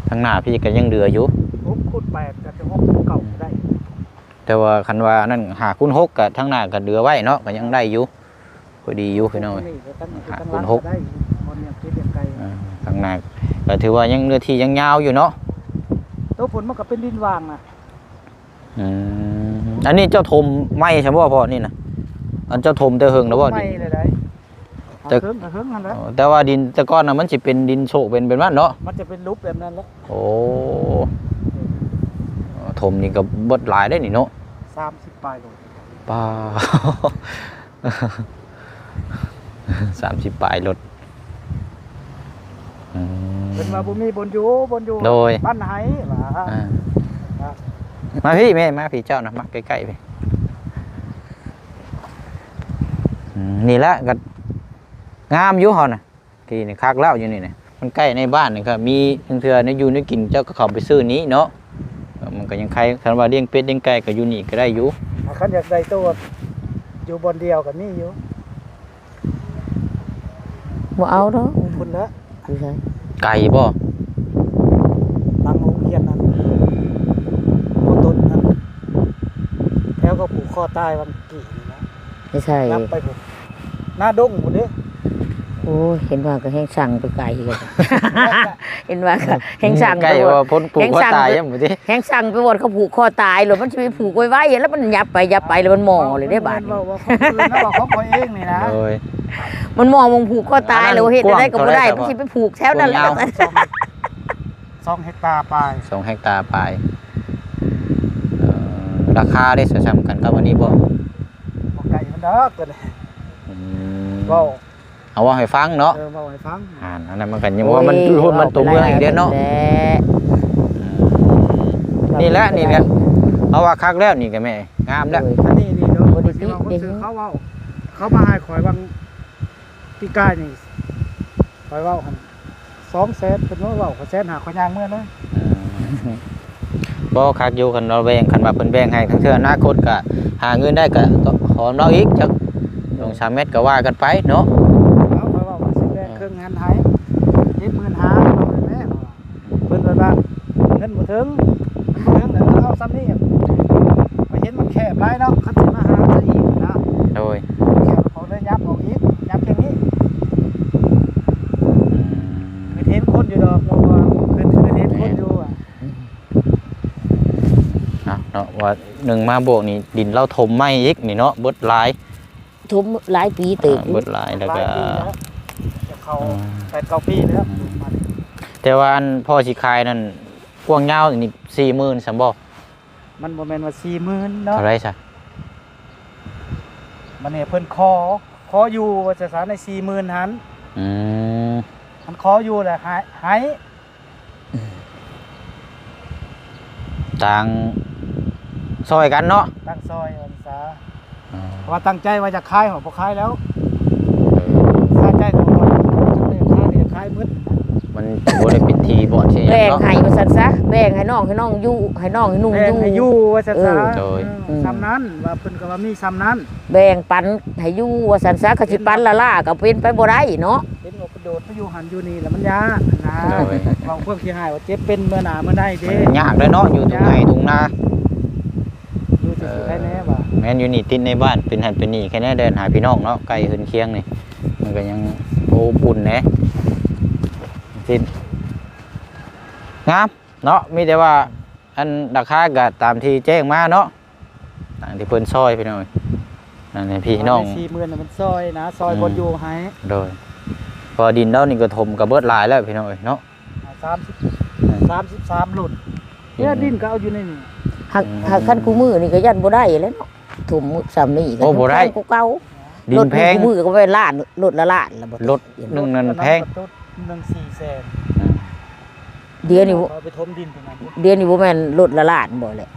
ທາງໜ້າພີ້ກໍຍັງເຫຼືອຢູ່ ຫົກຄູນແປດກໍຈະຫົກຄູນເກົ້າກໍໄດ້ ແຕ່ວ່າຄັນວ່ານັ້ນ ຫ້າຄູນຫົກກໍທາງໜ້າກໍເຫຼືອໄວ້ເນາະ ກໍຍັງໄດ້ຢູ່ ພໍດີຢູ່ພີ່ນ້ອງເອີຍ ຫ້າຄູນຫົກ ອ່າ ທາງໜ້າກໍຖືວ່າຍັງເນື້ອທີ່ຍັງຍາວຢູ່ເນາະ ໂຕພຸ້ນມັນກໍເປັນດິນຫວ່າງນະ ອືມ ອັນນີ້ເຈົ້າຖົມໃໝ່ຊະບໍ່ພໍ່ນີ້ນະ ອັນເຈົ້າຖົມແຕ່ເຫິງແລ້ວບໍ່ ດິນ ຖ ແຕ່ ເຖິງກໍເຖິງຫັ້ນແຫຼະ ເອີ ແຕ່ວ່າດິນແຕ່ກ່ອນນະ ມັນຊິເປັນດິນໂຊກ ເປັນ ເປັນແບບນັ້ນເນາະ? ມັນຈະເປັນຫຼຸບແບບນັ້ນແຫຼະ. ໂອ້ ຖົມນີ້ກໍເບິດຫຼາຍເດ້ນີ້ເນາະ? ສາມສິບປາຍໂລ. ປ້າ ສາມສິບປາຍໂລ. ອືມ ເພິ່ນວ່າບໍ່ມີບ່ອນຢູ່ ບ່ອນຢູ່ ໂດຍ ບ້ານໄຮວ່າ ອ່າ ອ່າ ມາພີ້ແມ່ ມາພີ້ເຈົ້ານະ ມາໃກ້ໆພີ້. ອືມ ນີ້ລະກໍງາມຢູ່ເຮົານະ ທີ່ນີ້ຄັກແລ້ວ ຢູ່ນີ້ນະ ມັນໃກ້ໃນບ້ານນີ້ກໍມີ ລາງເທື່ອແນວຢູ່ແນວກິນເຈົ້າກໍເຂົ້າໄປຊື້ນີ້ເນາະ. ເອີ ມັນກໍຍັງໄຄ ຄັນວ່າລ້ຽງເປັດລ້ຽງໄກ່ກໍຢູ່ນີ້ກໍໄດ້ຢູ່. ຄັນຢາກໄດ້ໂຕຢູ່ບ່ອນດຽວກໍມີຢູ່. ບໍ່ເອົາດອກ. ພຸ້ນລະ ຢູ່ໃສ? ໄກບໍ່? ຫຼັງໂຮງຮຽນນັ້ນ ບໍ່ຕົ້ນນັ້ນ ແຖວເຂົາຜູກຄໍຕາຍວັນກີ້ນີ້ນະ. ຢູ່ໃສ? ຍັບໄປພຸ້ນ ໜ້າດົງພຸ້ນເດ້. ໂອ້ຍ ເຫັນວ່າກໍແຮ່ງຊັງໄປໄກ ເຫັນວ່າກໍແຮ່ງຊັງໄປ ໃກ້ວ່າພົ້ນຜູກຄໍຕາຍ ແຮ່ງຊັງໄປ ຍັງບໍ່ຕິ ແຮ່ງຊັງໄປບ່ອນເຂົາຜູກຄໍຕາຍໂລດ. ມັນຊິໄປຜູກໄວໆ ແລ້ວມັນຫຍັບໄປຫຍັບໄປ ແລ້ວມັນໝໍ້ເລີຍເດ້ບາດນີ້. ເວົ້າ ເວົ້າຂອງຄົນອື່ນນະ ເວົ້າຂອງຂ້ອຍເອງນີ້ນະ. ໂດຍ ມັນໝໍ້ ມັນຜູກຄໍຕາຍ ໂດຍ ແລ້ວເຮັດຈັ່ງໃດກໍບໍ່ໄດ້ ມັນຊິໄປຜູກແຖວນັ້ນແຫຼະ. ສອງ ສອງເຮັກຕາປາຍ ສອງເຮັກຕາປາຍ. ເອີ ລາຄາເດ້ ສ່ຳກັນກັບອັນນີ້ບໍ່? ບໍ່ໄກມັນດອກຕົວນີ້. ອືມ ເວົ້າ ເອົາເວົ້າໃຫ້ຟັງເນາະ. ເອີ ເວົ້າໃຫ້ຟັງ. ອ່າ ອັນນັ້ນມັນກໍຍັງ ໂອ້ຍ ວ່າມັນ ເວົ້າໄປຫຼາຍ ມັນຕົວເມືອງອີກເດ້ເນາະ. ແຫຼະ ອືມ ນີ້ແຫຼະ ນີ້ແຫຼະ ເຮົາວ່າຄັກແລ້ວນີ້ກໍແມ່ ງາມແລ້ວ. ໂດຍ ອັນນີ້ນີ້ເນາະ ບໍ່ໄດ້ຕິ ເຂົາເວົ້າ ເຂົາມາໃຫ້ຂ້ອຍຫວ່າງປີກາຍນີ້ ຂ້ອຍເວົ້າຫັ້ນ ສອງແສນ ເພິ່ນມາເວົ້າ ຂ້ອຍແສນຫ້າ ຂ້ອຍຍ່າງເມືອເລີຍ. ອືມ ບໍ່ ຄັກຢູ່ ຄັນວ່າແບ່ງ ຄັນວ່າເພິ່ນແບ່ງໃຫ້ ຄັນເທື່ອອະນາຄົດກະຫາເງິນໄດ້ກະຂໍນຳລາວອີກຈັກສອງສາມແມັດ ກະວ່າກັນໄປເນາະ. ເອົາ ຂ້ອຍເວົ້າວ່າຊິແບ່ງເຄິ່ງຫັ້ນໃຫ້ ເຈັດໝື່ນຫ້າ ເອົາໄປແມ້ ເພິ່ນເພິ່ນວ່າເງິນບໍ່ເຖິງ ເງິນບໍ່ເຖິງ ແລ້ວເອົາສ່ຳນີ້ ຂ້ອຍເຫັນມັນແຄບຫຼາຍເນາະ ຄັນຊິມາຫາຊະອີກນະ. ໂດຍ ແຄບ ເຂົາເລີຍຫຍັບອອກອີກ ຫຍັບແຄ່ນີ້. ອືມ ຄືເຫັນຄົນຢູ່ດອກ ເພາະວ່າຄື ຄືເຫັນຄົນຢູ່. ແມ່ນ ອືມ ເອົາເນາະ ວ່າໜຶ່ງມາບວກນີ້ ດິນລາວຖົມໃໝ່ອີກນີ້ເນາະ ເບິດຫຼາຍ ຖົມຫຼາຍປີເຕີບ ອ່າ ເບິດຫຼາຍ ແລ້ວກໍຫຼາຍປີແລ້ວ ຈະເຂົ້າ ອືມ ແປດເກົ້າປີແລ້ວ. ອືມ ແຕ່ວ່າອັນພໍ່ຊິຂາຍນັ້ນ ກວ້າງຍາວນີ້ສີ່ໝື່ນຊັ້ນບໍ່? ມັນບໍ່ແມ່ນວ່າສີ່ໝື່ນເນາະ. ເທົ່າໃດຊະ? ມັນນີ້ເພິ່ນຂໍ ຂໍຢູ່ວ່າຊັ້ນຊະ ໃນສີ່ໝື່ນຫັ້ນ. ອືມ ມັນຂໍຢູ່ແຫຼະ ໃຫ້ ໃຫ້ ຕ່າງຊ່ອຍກັນເນາະ ຕ່າງຊ່ອຍວ່າຊັ້ນຊະ. ອໍ ເພາະວ່າຕັ້ງໃຈວ່າຈະຂາຍ ເຮົາບໍ່ຂາຍແລ້ວ ຄາໃຈຕົວເຮົາ ຈະໄດ້ຂາຍ ຈະຂາຍໝົດ. ມັນບໍ່ໄດ້ເປັນທີ່ບ່ອນທີ່ຫຍັງເນາະ ແບ່ງໃຫ້ວ່າຊັ້ນຊະ ແບ່ງໃຫ້ນ້ອງ ໃຫ້ນ້ອງຢູ່ ໃຫ້ນ້ອງໃຫ້ນຸ່ງ ແບ່ງໃຫ້ຢູ່ ຢູ່ວ່າຊັ້ນຊະ. ເອີ ໂດຍ ເອີ ອືມ ສ່ຳນັ້ນ ວ່າເພິ່ນກໍວ່າມີສ່ຳນັ້ນ ແບ່ງປັນໃຫ້ຢູ່ວ່າຊັ້ນຊະ ກໍຊິປັນລ້າໆ ກໍເປັນໄປບໍ່ໄດ້ເນາະ. ເຫັນວ່າ ໂດດໄປຢູ່ຫັ້ນຢູ່ນີ້ລະມັນຍາກນະ. ໂດຍ ເວົ້າຄວາມຂີ້ຮ້າຍວ່າເຈັບເປັນເມື່ອໜ້າເມື່ອໃດເດ້ ມັນຍາກເດ້ເນາະ ຢູ່ທົ່ງໄຮ່ທົ່ງນາ ຢູ່ຊື່ໆ ເອີ ໃຄແນ່ວ່າ ແມ່ນ ຢູ່ນີ້ຕິດໃນບ້ານ ເປັນຫັ້ນເປັນນີ້ ໃຄແນ່ແດນຫາພີ່ນ້ອງເນາະ ໃກ້ເຮືອນຄຽງນີ້ ມັນກໍຍັງ ໂອ້ ອຸ່ນແດ່ ຊິ ງາມເນາະ. ມີແຕ່ວ່າ ອັນ ລາຄາກໍຕາມທີ່ແຈ້ງມາເນາະ ຕາມທີ່ເພິ່ນຊ່ອຍ ພີ່ນ້ອງເອີຍ ນັ້ນໃຫ້ພີ່ນ້ອງ ສີ່ໝື່ນນະ ມັນຊ່ອຍນະ ຊ່ອຍ ອືມ ບ່ອນຢູ່ໃຫ້. ໂດຍ ເພາະວ່າດິນລາວນີ້ກໍຖົມກໍເບິດຫຼາຍແລ້ວ ພີ່ນ້ອງເອີຍເນາະ. ສາມສິບ ສາມສິບສາມໂລ ເອີ ດິນກໍເອົາຢູ່ໃນນີ້ ຫາກ ອືມ ຫາກຄັນຄູ່ມື້ນີ້ກໍຢ້ານບໍ່ໄດ້ແລ້ວເນາະ ຖົມສ່ຳນີ້ກໍ ໂອ້ ບໍ່ໄດ້ ແພງກວ່າເກົ່າ. ດິນແພງ ລົດຄູ່ມື້ກໍແມ່ນລ້ານ ລົດລະລ້ານລະບໍ່ ລົດໜຶ່ງນັ້ນແພງ ໜຶ່ງສີ່ແສນ. ອືມ ດຽວນີ້ ເອົາໄປຖົມດິນຕົງນັ້ນ ດຽວນີ້ບໍ່ແມ່ນລົດລະລ້ານບໍ່ແຫຼະ?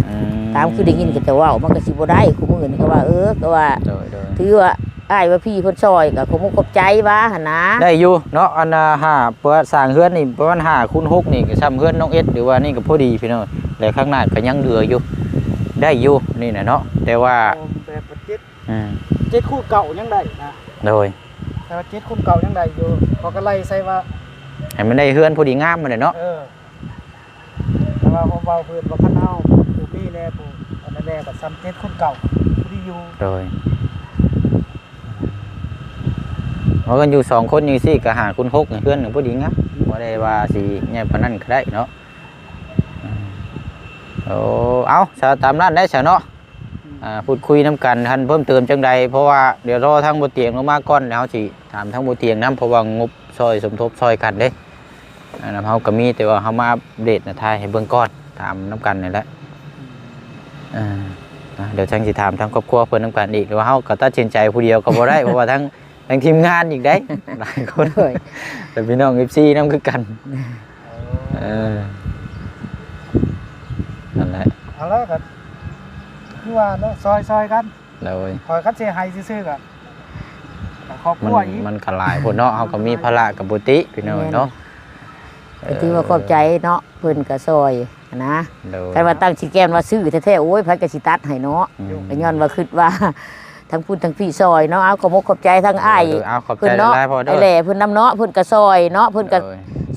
ອືມ ຕາມຄືໄດ້ຍິນເຂົາເຈົ້າເວົ້າ ມັນກໍຊິບໍ່ໄດ້ ຄູ່ມື້ນີ້ກໍວ່າ ເອີ ກໍວ່າ ໂດຍໆ ຖືວ່າອ້າຍວ່າພີ່ເພິ່ນຊ່ອຍ ກໍຂອບມຸກຂອບໃຈວ່າຫັ້ນນະ. ໄດ້ຢູ່ເນາະ ອັນນ່າ ຫ້າ ເພື່ອສ້າງເຮືອນນີ້ປະມານຫ້າຄູນຫົກນີ້ ກໍຊ່ຳເຮືອນນ້ອງເອັດ ຫຼືວ່ານີ້ກໍພໍດີພີ່ນ້ອງ ແລະ ຂ້າງໜ້າກໍຍັງເຫຼືອຢູ່ ໄດ້ຢູ່ນີ້ນະເນາະ ແຕ່ວ່າ ໂອ້ ແບບເຈັດ ອືມ ເຈັດຄູນເກົ້າຍັງໄດ້ນະ. ໂດຍ ແຕ່ວ່າເຈັດຄູນເກົ້າຍັງໄດ້ຢູ່ ເຂົາກໍໄລ່ໃສ່ວ່າ ໃຫ້ມັນໄດ້ເຮືອນພໍດີງາມຫັ້ນແຫຼະເນາະ. ເອີ ແຕ່ວ່າເວົ້າເພິ່ນວ່າ ຄັນເຮົາຜູ້ມີແດ່ ຜູ້ອັນນັ້ນແດ່ ກໍຊ່ຳເຈັດຄູນເກົ້າ ພໍດີຢູ່. ໂດຍ ເວົ້າກັນຢູ່ສອງຄົນຈັ່ງຊີ້ ກໍຫ້າຄູນຫົກ ເຮືອນກໍພໍດີງາມ ບໍ່ໄດ້ວ່າຊິໃຫຍ່ປານນັ້ນກໍໄດ້ເນາະ. ໂອ້ ເອົາ ຊະ ຕາມນັ້ນໄດ້ຊະເນາະ. ອືມ ອ່າ ພູດຄຸຍນຳກັນ ຄັນເພີ່ມເຕີມຈັ່ງໃດ ເພາະວ່າດຽວລໍທາງບໍ່ຕຽງລົງມາກ່ອນ ແລ້ວເຮົາຊິຖາມທາງບໍ່ຕຽງນຳ ເພາະວ່າງົບຊ່ອຍສົມທົບຊ່ອຍກັນເດ້. ອັນນັ້ນເຮົາກໍມີ ແຕ່ວ່າເຮົາມາອັບເດດນະ ຖ່າຍໃຫ້ເບິ່ງກ່ອນ ຖາມນຳກັນນີ້ແຫຼະ. ເອີ ດຽວຈັ່ງຊິຖາມທາງຄອບຄົວເພິ່ນນຳກັນອີກ ແຕ່ວ່າເຮົາກໍຕັດສິນໃຈຜູ້ດຽວກໍບໍ່ໄດ້ ເພາະວ່າທັງ ທັງທີມງານອີກເດ້ ຫຼາຍຄົນ ໂດຍ ແລະ ພີ່ນ້ອງເອັຟຊີນຳຄືກັນ. ເອີ ເອີ ນັ້ນແຫຼະ ເອົາລະ ກໍຄືວ່າແຫຼະ ຊ່ອຍໆກັນ. ໂດຍ ຂ້ອຍຄັນຊິໃຫ້ຊື່ໆກໍ ກໍຄອບຄົວ ມັນ ອີກ ມັນກໍຫຼາຍໂພດເນາະ ເຮົາກໍມີພາລະກັບບຸຕິ ພີ່ນ້ອງເອີຍເນາະ. ແມ່ນ ກໍຖືວ່າຂອບໃຈເນາະ ເພິ່ນກໍຊ່ອຍ ຫັ້ນນະ. ໂດຍ ຄັນວ່າຕັ້ງຊິແກ່ນວ່າຊື້ແທ້ໆ ໂອ້ຍ ໃຜກໍຊິຕັດໃຫ້ເນາະ. ອືມ ກໍຍ້ອນວ່າຄິດວ່າທັງພຸ້ນທັງພີ່ຊ່ອຍເນາະ. ເອົາ ຂອບອົກຂອບໃຈທັງອ້າຍ ໂດຍ ເອົາ ຂອບໃຈ ເພິ່ນເນາະ ຫຼາຍໆ ພໍ່ເດີ ອ້າຍແຫຼເພິ່ນນຳເນາະ ເພິ່ນກໍຊ່ອຍເນາະ ເພິ່ນກໍ ໂດຍ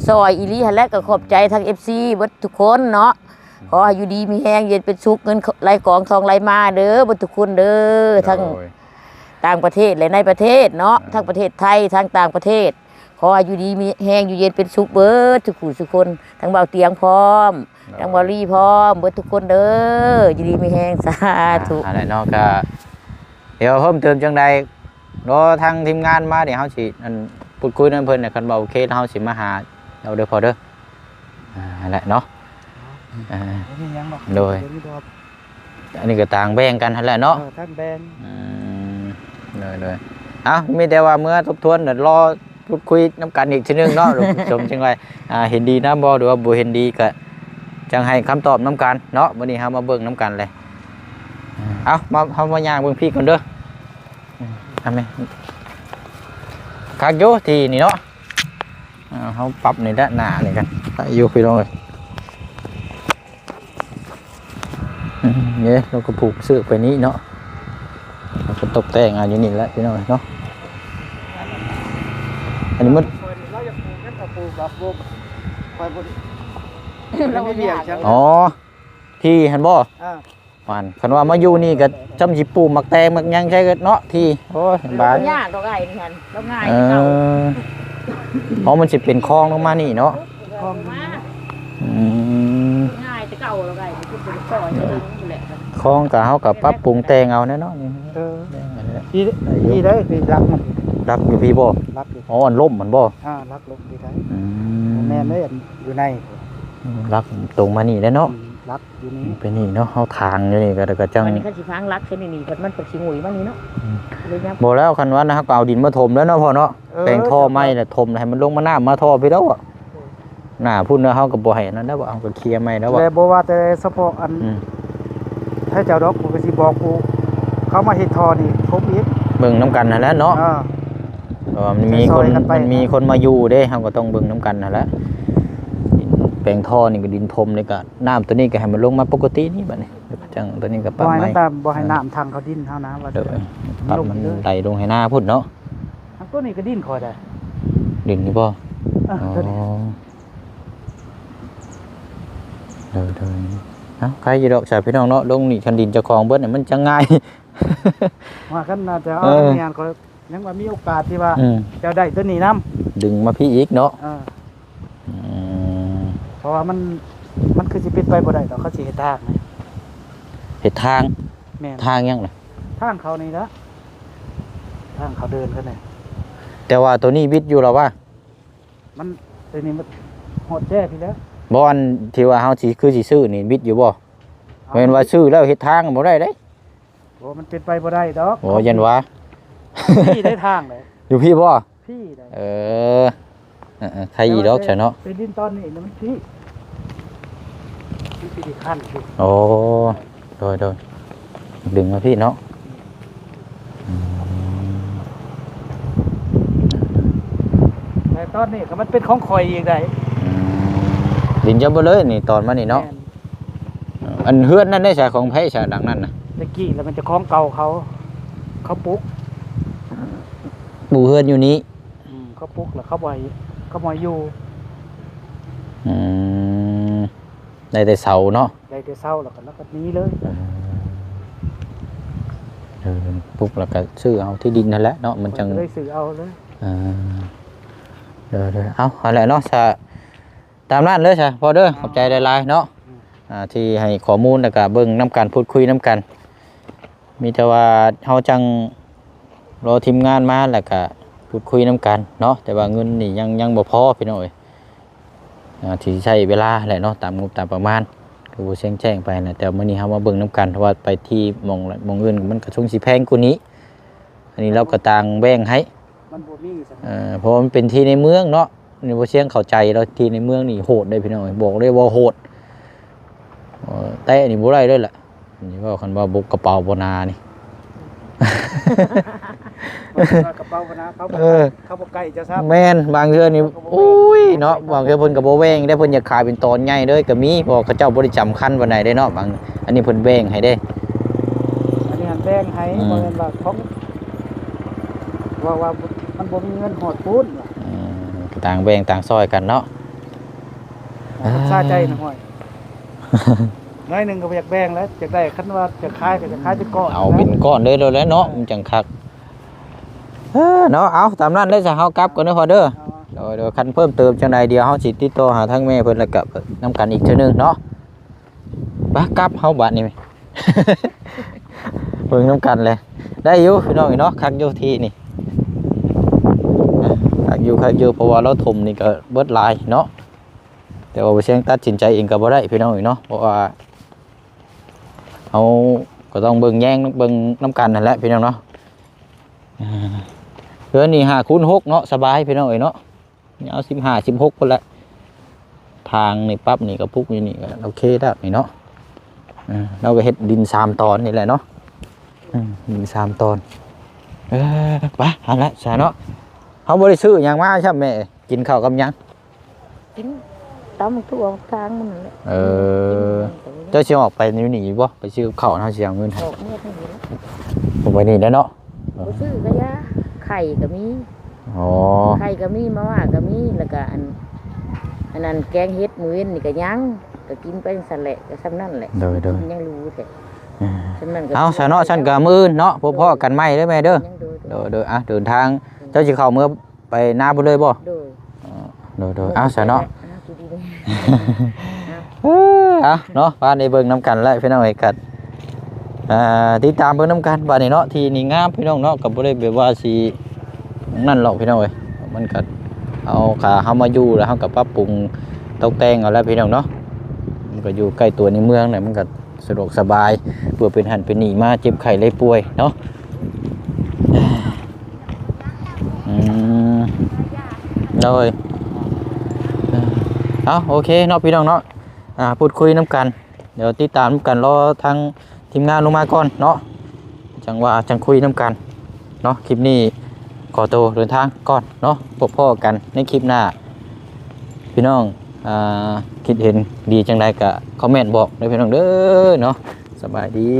ຊ່ອຍອີ່ຫຼີຫັ້ນແຫຼະ. ກໍຂອບໃຈທັງເອັຟຊີເບິດທຸກຄົນເນາະ. ອືມ ຂໍໃຫ້ຢູ່ດີມີແຮງ ເຢັນເປັນສຸກ ເງິນໄຫຼກອງທອງໄຫຼມາເດີ ເບິດທຸກຄົນເດີ ໂດຍ ທັງຕ່າງປະເທດ ແລະ ໃນປະເທດເນາະ ໂດຍ ທັງປະເທດໄທ ທັງຕ່າງປະເທດ ຂໍໃຫ້ຢູ່ດີມີແຮງ ຢູ່ເຢັນເປັນສຸກເບິດທຸກຜູ້ທຸກຄົນ ທັງເບົາຕຽງພ້ອມ ໂດຍ ທັງເບົາລີພ້ອມ ເບິດທຸກຄົນເດີ ຢູ່ດີມີແຮງ ສາທຸ. ອ່າ ອັນນັ້ນເນາະ ກໍດຽວເພີ່ມເຕີມຈັ່ງໃດ ລໍທາງທີມງານມາ ດຽວເຮົາຊິ ອັນ ພູດຄຸຍນຳເພິ່ນ ຄັນວ່າໂອເຄ ເຮົາຊິມາຫາເຈົ້າເດີພໍ່ເດີ. ອ່າ ຫັ້ນແຫຼະເນາະ ບໍ່ມີຫຍັງດອກ ໂດຍ ອັນນີ້ກໍຕ່າງແບ່ງກັນຫັ້ນແຫຼະເນາະ. ເອີ ທ່ານແບ່ງ ອືມ ໂດຍໆ ເອົ້າ ມີແຕ່ວ່າເມື່ອທົບທວນ ແລ້ວລໍພູດຄຸຍນຳກັນອີກເທື່ອໜຶ່ງເນາະ ສົມຈັ່ງວ່າ ອ່າ ເຫັນດີນຳບໍ່ ຫຼືວ່າບໍ່ເຫັນດີ ກໍຈັ່ງໃຫ້ຄຳຕອບນຳກັນເນາະ. ມື້ນີ້ເຮົາມາເບິ່ງນຳກັນເລີຍ ເອົ້າ ມາ ເຮົາມາຍ່າງເບິ່ງພີ້ກ່ອນເດີ. ເອົາແມ່ ຄັກຢູ່ທີ່ນີ້ເນາະ. ອ່າ ເຮົາປັບນີ້ແຫຼະ ໜ້ານີ້ກັນ ໄດ້ຢູ່ພີ່ນ້ອງເອີຍ. ອືມ ເດ້ ລາວກໍຜູກເຊືອກໄປນີ້ເນາະ ລາວກໍຕົບແຕ່ງເອົາຢູ່ນີ້ແຫຼະພີ່ນ້ອງເອີຍເນາະ. ອັນນີ້ມັນ ຂ້ອຍນີ້ລາວຢາກປູກຫຍັງກໍປູກ ແບບບໍ່ ຂ້ອຍບໍ່ໄດ້ ລາວບໍ່ມີວຽກຫຍັງ. ອໍ ທີ່ຫັ້ນບໍ່? ອ່າ ວ່າ ຄັນວ່າມາຢູ່ນີ້ກໍຊ່ຳຊິປູກໝາກແຕງໝາກຫຍັງໃສ່ເນາະ ທີ່ ໂອ້ຍ ສະບາຍ ຍາກດອກອ້າຍນີ້ຫັ້ນ ລາວງ່າຍ ເອີ ຄືເກົ່າ. ອໍ ມັນຊິເປັນຄອງລົງມານີ້ເນາະ ຄອງ ອືມ ງ່າຍແຕ່ເກົ່າ ລາວງ່າຍ ຄືເປັນຊອຍ ອືມ ນັ້ນແຫຼະ. ຄອງກໍເຮົາກໍປັບປຸງແຕ່ງເອົາແຫຼະເນາະ. ເອີ ທີ່ ທີ່ໃດ ທີ່ຫຼັກມັນ ຫຼັກຢູ່ພີ້ບໍ່? ຫຼັກຢູ່ ອໍ ອັນລົ້ມມັນບໍ່? ອ່າ ຫຼັກລົງທີ່ໃດ. ອືມ ແມ່ນເດ້ ຢູ່ໃນ ອືມ ຫຼັກຕົງມານີ້ແຫຼະເນາະ. ອືມ ຫຼັກ ຢູ່ນີ້ ໄປນີ້ເນາະ ເຮົາຖາງຢູ່ນີ້ກໍ ກໍຈັ່ງ ອັນນີ້ຄັນຊິຖາງຫຼັກໃສ່ນີ້ ນີ້ ມັນ ມັນຊິຫງຸຍມານີ້ເນາະ. ອືມ ເລີຍຍາກ ບໍ່ແລ້ວ ຄັນວ່ານະ ເຮົາກໍເອົາດິນມາຖົມແລ້ວເນາະພໍ່ເນາະ. ເອີ ແປງທໍ່ໃໝ່ລະຖົມໃຫ້ມັນລົງມາ ນ້ຳມາທໍ່ພີ້ແລ້ວ. ເອີ ໜ້າພຸ້ນນະ ເຮົາກໍບໍ່ໃຫ້ນັ້ນແລ້ວ ເຮົາກໍເຄຍໃໝ່ແລ້ວ. ແລະ ບໍ່ວ່າແຕ່ສະເພາະອັນ ອືມ ໃຫ້ເຈົ້າດອກ ຂ້ອຍກໍຊິບອກຜູ້ເຂົາມາເຮັດທໍ່ນີ້ຖົມອີກ ເບິ່ງນຳກັນຫັ້ນແຫຼະເນາະ. ເອີ ເພາະວ່າມັນມີຄົນ ຊ່ອຍໆກັນໄປ ມັນມີຄົນມາຢູ່ເດ້ ເຮົາກໍຕ້ອງເບິ່ງນຳກັນຫັ້ນແຫຼະ. ດິນແປງທໍ່ນີ້ກໍດິນຖົມນີ້ກໍ ນ້ຳຕົວນີ້ກໍໃຫ້ມັນລົງມາປົກກະຕິນີ້ບັດນີ້ ຈັ່ງຕົວນີ້ກໍປັບໃໝ່ ບໍ່ໃຫ້ນ້ຳ ບໍ່ໃຫ້ນ້ຳທັງເຂົ້າດິນເຮົານະ ວ່າ ໂດຍ ປັບມັນໄຫຼລົງໃຫ້ນາພຸ້ນເນາະ. ອັນຕົວນີ້ກໍດິນຂ້ອຍໄດ໋ ດິນນີ້ບໍ່? ເອີ ອໍ ຕົວນີ້ ໂດຍໆ ເອົ້າ ໃຄຢູ່ດອກຊະພີ່ນ້ອງເນາະ ລົງນີ້ຄັນດິນເຈົ້າຂອງເບິດນີ້ມັນຈະງ່າຍ ວ່າກັນນະ ແຕ່ວ່າ ເອີ ແມ່ນຂ້ອຍ ຍັງວ່າມີໂອກາດທີ່ວ່າ ອືມ ຈະໄດ້ຕົວນີ້ນຳ ດຶງມາພີ້ອີກເນາະ. ເອີ ອືມ ເພາະວ່າມັນ ມັນຄືຊິເປັນໄປບໍ່ໄດ້ດອກ ເຂົາຊິເຮັດທາງນະ. ເຮັດທາງ? ແມ່ນ ທາງຫຍັງນະ? ທາງເຂົານີ້ລະ ທາງເຂົາເດີນເຂົານີ້. ແຕ່ວ່າຕົວນີ້ວິດຢູ່ລະວ່າ ມັນ ຕົວນີ້ມັນຮອດແຈ້ພີ້ແລ້ວ. ບໍ່ ອັນທີ່ວ່າເຮົາຊິ ຄືຊິຊື້ນີ້ວິດຢູ່ບໍ່? ເອົາ ແມ່ນວ່າຊື້ແລ້ວເຮັດທາງບໍ່ໄດ້ເດ້. ໂອ້ ມັນເປັນໄປບໍ່ໄດ້ດອກ. ໂອ້ ຢ້ານວ່າ ພີ້ໄດ້ທາງເດ້ ຢູ່ພີ້ບໍ່? ພີ້ໄດ້ ເອີ ເອີໆ ໃຄອີດອກຊະເນາະ. ແຕ່ວ່າ ແຕ່ດິນຕອນນີ້ນະມັນພີ້ ມັນຊິໄດ້ຄັນຢູ່. ໂອ້ ໂດຍໆ ດຶງມາພີ້ເນາະ. ອືມ ແຕ່ຕອນນີ້ກໍມັນເປັນຂອງຂ້ອຍອີກໄດ໋. ອືມ ດິນຈະເບິດເລີຍນີ້ ຕອນມານີ້ເນາະ. ແມ່ນ ອັນເຮືອນນັ້ນໄດ້ສາ ຂອງໃຜສາ ຫຼັງນັ້ນນະ? ແຕ່ກີ້ລະແມ່ນເຈົ້າຂອງເກົ່າເຂົາ ເຂົາປຸກ ປູເຮືອນຢູ່ນີ້. ອືມ ເຂົາປຸກລະເຂົາບໍ່ໃຫ້ ເຂົາບໍ່ໃຫ້ຢູ່. ອືມ ໄດ້ແຕ່ເສົາເນາະ? ໄດ້ແຕ່ເສົາ ລະກໍ ລະກໍໜີເລີຍ. ເອີ ເອີ ປຸກລະກໍຊື້ເອົາທີ່ດິນຫັ້ນແຫຼະເນາະ ມັນຈັ່ງ ເພິ່ນກໍເລີຍຊື້ເອົາເລີຍ. ເອີ ເອີ ເອີ ເອົາ ຫັ້ນແຫຼະເນາະ ສະ ຕາມນັ້ນເລີຍຊະພໍ່ເດີ. ອໍ ຂອບໃຈຫຼາຍໆເນາະ ອືມ ອ່າ ທີ່ໃຫ້ຂໍ້ມູນ ແລ້ວກະເບິ່ງນຳກັນ ພູດຄຸຍນຳກັນ. ມີແຕ່ວ່າເຮົາຈັ່ງລໍທີມງານມາ ແລ້ວກະພູດຄຸຍນຳກັນເນາະ. ແຕ່ວ່າເງິນນີ້ຍັງ ຍັງບໍ່ພໍພີ່ນ້ອງເອີຍ ອ່າ ທີ່ໃຊ້ເວລາແຫຼະເນາະ ຕາມງົບຕາມປະມານ ຄືບໍ່ແຈ້ງ ແຈ້ງໄປນະ. ແຕ່ມື້ນີ້ເຮົາມາເບິ່ງນຳກັນ ເພາະວ່າໄປທີ່ໝ່ອງ ໝ່ອງອື່ນມັນກໍຊົງຊິແພງກວ່ານີ້. ອັນນີ້ລາວກໍຕ່າງແບ່ງໃຫ້ ມັນບໍ່ມີຊັ້ນ ເອີ ເພາະວ່າມັນເປັນທີ່ໃນເມືອງເນາະ. ນີ້ບໍ່ຊຽງເຂົ້າໃຈແລ້ວ ທີ່ໃນເມືອງນີ້ໂຫດເດ້ພີ່ນ້ອງ ບອກເລີຍວ່າໂຫດ. ເອີ ແຕະນີ້ບໍ່ໄດ້ເລີຍລະ ນີ້ເວົ້າຄັນວ່າບໍ່ ກະເປົາບໍ່ໜານີ້ ກະເປົາບໍ່ໜາ ເຂົາບໍ່ ເອີ ເຂົາບໍ່ໃກ້ເຈົ້າຊ້ຳ. ແມ່ນ ບາງເທື່ອນີ້ ໂອ້ຍເນາະ ບາງເທື່ອເພິ່ນກໍບໍ່ແບ່ງເດ້ ເພິ່ນຢາກຂາຍເປັນຕອນໃຫຍ່ເລີຍກໍມີ ເພາະວ່າເຂົາເຈົ້າບໍ່ໄດ້ສຳຄັນປານໃດເດ້ເນາະ. ບາງ ອັນນີ້ເພິ່ນແບ່ງໃຫ້ເດ້ ອັນນີ້ຫັ້ນແບ່ງໃຫ້ ອືມ ບໍ່ແມ່ນວ່າຂອງ ວ່າ ວ່າມັນບໍ່ມີເງິນຮອດປູນ. ອືມ ກໍຕ່າງແບ່ງຕ່າງຊ່ອຍກັນເນາະ. ເອີ ຊາໃຈນະຫ້ອຍ ໜ້ອຍໜຶ່ງກໍບໍ່ຢາກແບ່ງແລ້ວ ຢາກໄດ້ ຄັນວ່າຈະຂາຍກໍຈະຂາຍເປັນກ້ອນ ເອົາເປັນກ້ອນເລີຍໂລດແຫຼະເນາະ ເອີ ມັນຈັ່ງຄັກ. ເອີ ເນາະ ເອົາຕາມນັ້ນເລີຍຊະ ເຮົາກັບກ່ອນເດີພໍ່ເດີ. ເອີ ໂດຍ ໂດຍ ຄັນເພີ່ມເຕີມຈັ່ງໃດ ດຽວເຮົາຊິຕິດຕໍ່ຫາທາງແມ່ເພິ່ນ ແລ້ວກໍນຳກັນອີກເທື່ອໜຶ່ງເນາະ. ປະ ກັບເຮົາບາດນີ້ ເບິ່ງນຳກັນແຫຼະ. ໄດ້ຢູ່ພີ່ນ້ອງເນາະ ຄັກຢູ່ທີ່ນີ້ ຄັກຢູ່ ຄັກຢູ່ ເພາະວ່າລາວຖົມນີ້ກໍເບິດຫຼາຍເນາະ. ແຕ່ວ່າບໍ່ຊຽງຕັດສິນໃຈເອງກໍບໍ່ໄດ້ພີ່ນ້ອງເນາະ ເພາະວ່າເຮົາກໍຕ້ອງເບິ່ງແຍງເບິ່ງນຳກັນຫັ້ນແຫຼະພີ່ນ້ອງເນາະ. ເຮືອນນີ້ຫ້າຄູນຫົກເນາະ ສະບາຍພີ່ນ້ອງເອີຍເນາະ. ຍາວສິບຫ້າ ສິບຫົກພຸ້ນແຫຼະ. ທາງນີ້ປັບນີ້ກໍປຸກຢູ່ນີ້ກໍໂອເຄແລ້ວນີ້ເນາະ. ເອີ ເຮົາກໍເຮັດດິນສາມຕອນນີ້ແຫຼະເນາະ. ອືມ ດິນສາມຕອນ. ເອີ ໄປຫັ້ນແຫຼະຊະເນາະ. ເຮົາບໍ່ໄດ້ຊື້ຫຍັງມາຊ້ຳແມ່ ກິນເຂົ້າກັບຫຍັງ? ກິນຕຳໝາກຖົ່ວທາງມັນນັ້ນແຫຼະ. ເອີ ເຈົ້າຊິອອກໄປຢູ່ນີ້ບໍ່? ໄປຊື້ກັບເຂົ້າ ເຮົາຊິເອົາເງິນໃຫ້. ອອກເມືອທາງນີ້ແຫຼະ. ອອກໄປນີ້ແຫຼະເນາະ. ບໍ່ຊື້ກໍຢ່າ ໄຂ່ກໍມີ. ອໍ ໄຂ່ກໍມີ ມາມ່າກໍມີ ແລ້ວກໍອັນ ອັນນັ້ນແກງເຫັດມື້ເວັນນີ້ກໍຍັງ ກໍກິນໄປຈັ່ງຊັ້ນແຫຼະ ກໍສ່ຳນັ້ນແຫຼະ. ໂດຍ ໂດຍ ຍັງຮູ້ແທ້. ອ່າ ສ່ຳນັ້ນກໍ ເອົາຊະເນາະ ຊັ້ນກໍມື້ອື່ນເນາະ ພົບພໍ້ກັນໃໝ່ເດີແມ່ເດີ. ໂດຍ ໂດຍ ໂດຍ ອ່ະ ເດີນທາງ ເຈົ້າຊິເຂົ້າເມືອໄປນາພຸ້ນເລີຍບໍ່? ໂດຍ ອໍ ໂດຍ ໂດຍ ອ່າ ເອົາຊະເນາະ. ອ່າ ເອີ ເອົາເນາະ ພາໄດ້ເບິ່ງນຳກັນແຫຼະພີ່ນ້ອງເອີຍ ກັນ ອ່າ ຕິດຕາມເບິ່ງນຳກັນບາດນີ້ເນາະ. ທີ່ນີ້ງາມພີ່ນ້ອງເນາະ ກໍບໍ່ໄດ້ແບບວ່າຊິນັ້ນຫຼອກພີ່ນ້ອງເອີຍ ມັນກໍເອົາ ຖ້າເຮົາມາຢູ່ແລ້ວ ເຮົາກໍປັບປຸງຕົກແຕ່ງເອົາແຫຼະພີ່ນ້ອງເນາະ. ມັນກໍຢູ່ໃກ້ຕົວໃນເມືອງແຫຼະ ມັນກໍ ສະດວກສະບາຍ ເພື່ອເປັນຫັ້ນເປັນນີ້ ມາເຈັບໄຂ້ໄດ້ປ່ວຍເນາະ. ອືມ ໂດຍ ເອົາ ໂອເຄເນາະພີ່ນ້ອງເນາະ. ອ່າ ພູດຄຸຍນຳກັນ ດຽວຕິດຕາມນຳກັນ ລໍທາງທີມງານລົງມາກ່ອນເນາະ ຈັ່ງວ່າຈັ່ງຄຸຍນຳກັນເນາະ. ຄລິບນີ້ຂໍໂຕເດີນທາງກ່ອນເນາະ ພົບພໍ້ກັນໃນຄລິບໜ້າ. ພີ່ນ້ອງ ອ່າ ຄິດເຫັນດີຈັ່ງໃດກໍຄອມເມັນບອກເດີພີ່ນ້ອງເດີເນາະ. ສະບາຍດີ.